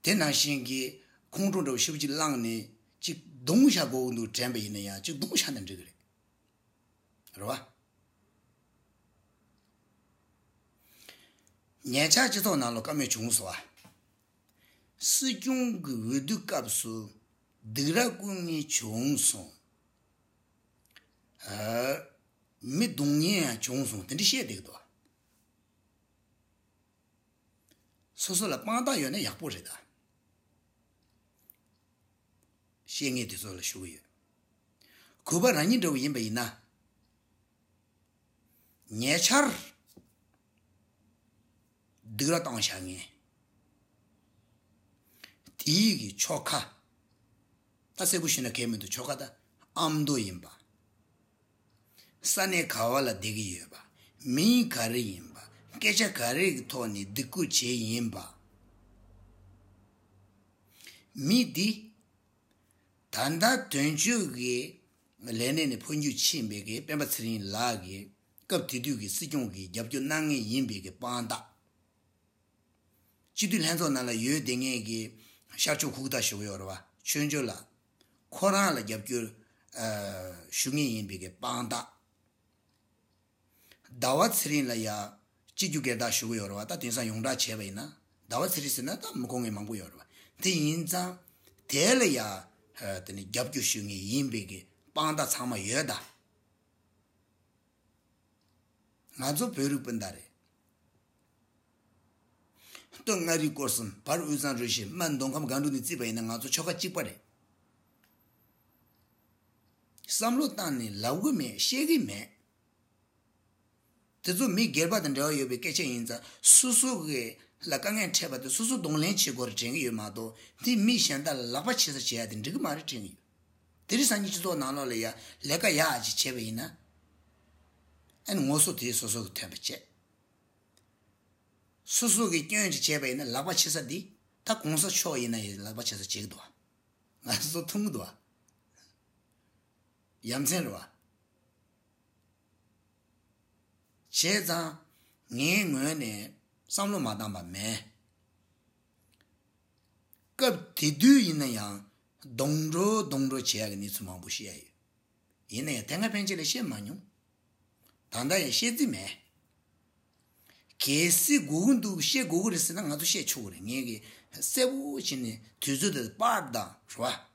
དེ་ནང་བཞིན་གྱི་ཁོང་ཁྲོ་འདྲ་བོ་ཞེ་པོ་ཅིག་བསླངས་ནས་ཅིག་རྡུང་བཞག་དགོས་ཀྱི་འདུག་དྲན་པ་ཡིན་ན་ཡང་ཅིག་རྡུང་བཞག་ན་འགྲིག་གི་རེད། རེད་བ། ཉེ་ཆར་སྤྱི་ཚོགས་ནང་ལ་བཀའ་མོལ་བྱུང་སོང་བ། སྲིད་སྐྱོང་གི་འོས་བསྡུ་སྐབས་སུ་སྡིགས་ར་བསྐུལ་མཁན་བྱུང་སོང་། ཨ། མི་རྡུང་མཁན་ཡང་བྱུང་སོང་། དེ་འདྲ་བཤད་བསྡད་ཀྱི་འདུག། སོ་སོ་ལ་དཔང་རྟགས་ཡོད་ན་ཡག་པོ་རེད་ད། བཤད་མཁན་དེ་ཚོ་ལ་ཞུ་གི་ཡོད། གུས་པ་རང་ཉིད་འདྲ་བོ་ཡིན་པ་ཡིན་ན། ཉེ་ཆར་སྡིགས་ར་བཏང་བཞག་མཁན་དེའི་གི་ཆོལ་ཁ། ད་གསལ་པོ་ཞུས་ན་གལ་མི་འདུག། ཆོལ་ཁ་ད་ཨ་མདོ་ཡིན་པ། ས་གནས་ག་བ་ལ་བསྡད་ཀྱི་ཡོད་པ། མིང་ག་རེ་ཡིན་པ། སྐད་ཆ་ག་རེ་གི་ཐོག་ནས་སྡིགས་སྐུལ་བྱས་ཡིན་པ། མི་འདི་ད་ལྟ་དོན་གཅོད་ཀྱི་ ལས་གནས་ནས་འཕོ་འགྱུར་ཕྱིན་པའི་གི་སྤེན་པ་ཚེ་རིང་ལགས་ཀྱིས་སྐབས་དེ་དུས་ཀྱི་སྲིད་སྐྱོང་གི་རྒྱབ་སྐྱོར་གནང་མཁན་ཡིན་པའི་གི་དཔང་རྟགས། སྤྱི་འཐུས་ལྷན་ཚོགས་ནང་ལ་ཡོད་བསྡད་མཁན་གྱི་ཤར་ཕྱོགས་ཁུག་རྟ་ཞུ་གི་ཡོད་རེད་བ། ཆོས་འབྱོར་ལགས། ཁོ་རང་ལ་རྒྱབ་སྐྱོར་ཨ་ཞུ་མཁན་ཡིན་པའི་གི་དཔང་རྟགས། ཟླ་བ་ཚེ་རིང་ལ་ཡ་སྤྱི་རྒྱུ་སྒེར་བདག་ཞུ་གི་ཡོད་རེད་བ། ད་དེང་སང་ཡོངས་གྲགས་བྱས་པ་ཡིན་ན་ཟླ་བ་ཚེ་རིང་ཟེར་ན་ད་མི་གོ་མཁན་མང་པོ་ཡོད་རེད་བ། དེ་ཡིན་ཙང་དེ་ལ་ཡ་ཨ་དེ་ནི་རྒྱབ་སྐྱོར་ཞུ་མཁན་ཡིན་པའི་གི་དཔང་རྟགས་ཚང་མ་ཡོད་ད། ང་ཚོ་བོད་རིགས་སྤུན་ཟླ་རེད། སྟོད་མངའ་རིས་སྐོར་གསུམ། བར་དབུས་གཙང་རུ་བཞི། སྨད་མདོ་ཁམས་སྒང་དྲུག་ནས་བརྩིས་པ་ཡིན་ན་ང་ཚོ་ཆོལ་ཁ་གཅིག་པ་རེད། བསམ་བློ་བཏང་ནས་ལབ་གི་མེད། བཤད་གི་མེད། དེ་ཚོ་མི་སྒེར་པ་དང་འབྲེལ་བ་ཡོད་པའི་སྐད་ཆ་ཡིན་ཙང་སོ་སོ་གི་ལ་དཀའ་ངལ་འཕྲད་པ་དེ་སོ་སོ་གདོང་ལེན་བྱེད་དགོས་རེད་དྲན་གི་ཡོད་མ་གཏོགས། དེ་མི་གཞན་དག་ལ་ལག་པ་ཕྱེ་ས་བྱེད་ཡ་དེ་འགྲིག་གི་མ་རེད་དྲན་གི་ཡོད། དེ་རིང་སང་ཉིན་སྤྱི་ཚོགས་ནང་ལོགས་ལ་ཡ་ལས་ཀ་ཡག་ཅིག་བྱས་པ་ཡིན་ན། ཨ་ནི་ངོ་སོ་དེ་སོ་སོ་གི་ཐོན་པ་བྱས། སོ་སོ་གི་སྐྱོན་ཅིག་བྱས་པ་ཡིན་ན་ལག་པ་ཕྱེ་ས་འདི་ད་གོང་ས་མཆོག་ཡིན་ན་ཡང་ལག་པ་ཕྱེ་ས་བྱེད་ཀྱི་འདུག་བ། ང་ཚོ་མཐོང་གི་འདུག་བ། ཡ་མཚན་རེད་བ། བྱས་ཙང་ངའི་ངོས་ནས་བསམ་བློ་མ་བཏང་པ་མེད། སྐབས་དེ་དུས་ཡིན་ན་ཡང་གདོང་གྲོགས་གདོང་གྲོགས་བྱེད་ཡག་གི་གནས་ཚུལ་མང་པོ་བཤད་ཡ་ཡོད། ཡིན་ན་ཡང་དེ་སྔ་ཕན་ཆད་ལ་བཤད་མ་མྱོང་། ད་ལྟ་ཡང་བཤད་རྩིས་མེད། གལ་སྲིད་དགོས་ཀྱི་འདུག་བཤད་དགོས་ཀྱི་རེད་ཟེར་ན་ང་ཚོ་བཤད་ཆོག་གི་རེད། ངས་གི་གསལ་པོ་བྱས་ནས་དུས་ཚོད་དེ་པར་དང་རེད་བ།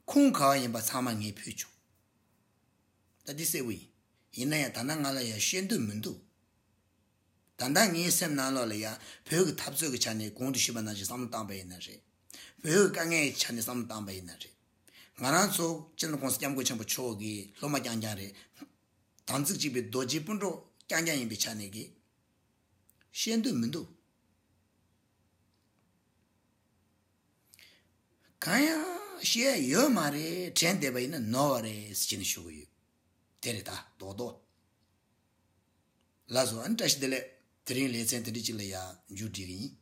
ཁུངས་ག་བ་ཡིན་པ་ཚང་མ་ངས་ཕུལ་ཆོག་ད་འདི་གསལ་པོ་ཡིན། ཡིན་ན་ཡང་ད་ལྟ་ང་ལ་ཡང་བཤད་འདོད་མི་འདུག་ད་ལྟ་ངའི་སེམས་ནང་ལོགས་ལ་ཡང་བོད་ཀྱི་འཐབ་རྩོད་ཀྱི་ཆ་ནས་གོང་དུ་ཞུས་པ་ནང་བཞིན་བསམ་བློ་བཏང་པ་ཡིན་ན་རེད། བོད་ཀྱི་དཀའ་ངལ་གྱི་ཆ་ནས་བསམ་བློ་བཏང་པ་ཡིན་ན་རེད། ང་རང་ཚོ་སྤྱི་ནོར་༸གོང་ས་༸སྐྱབས་མགོན་ཆེན་པོ་མཆོག་གི་སློབ་མ་རྐྱང་རྐྱང་རེད། དམ་ཚིག་གཅིག་པའི་རྡོ་རྗེ་སྤུན་གྲོགས་རྐྱང་རྐྱང་ཡིན་པའི་ཆ་ནས་གི་བཤད་འདོད་མི་འདུག་གང་ཡང་བཤད་ཡོད་མ་རེད་དྲན་བསྡད་པ་ཡིན་ན་ནོར་བ་རེད་ཟེར་ནས་ཞུ་གི་ཡོད། དེ་རེད་ད་རྡོག་རྡོག་ལགས་སོ། ཨ་ནི་བཀྲ་ཤིས་བདེ་ལེགས། དེ་རིང་ལེ་ཚན་དེ་འདྲ་ཅིག་ལ་ཡ་མཇུག་སྒྲིལ་གི་ཡིན།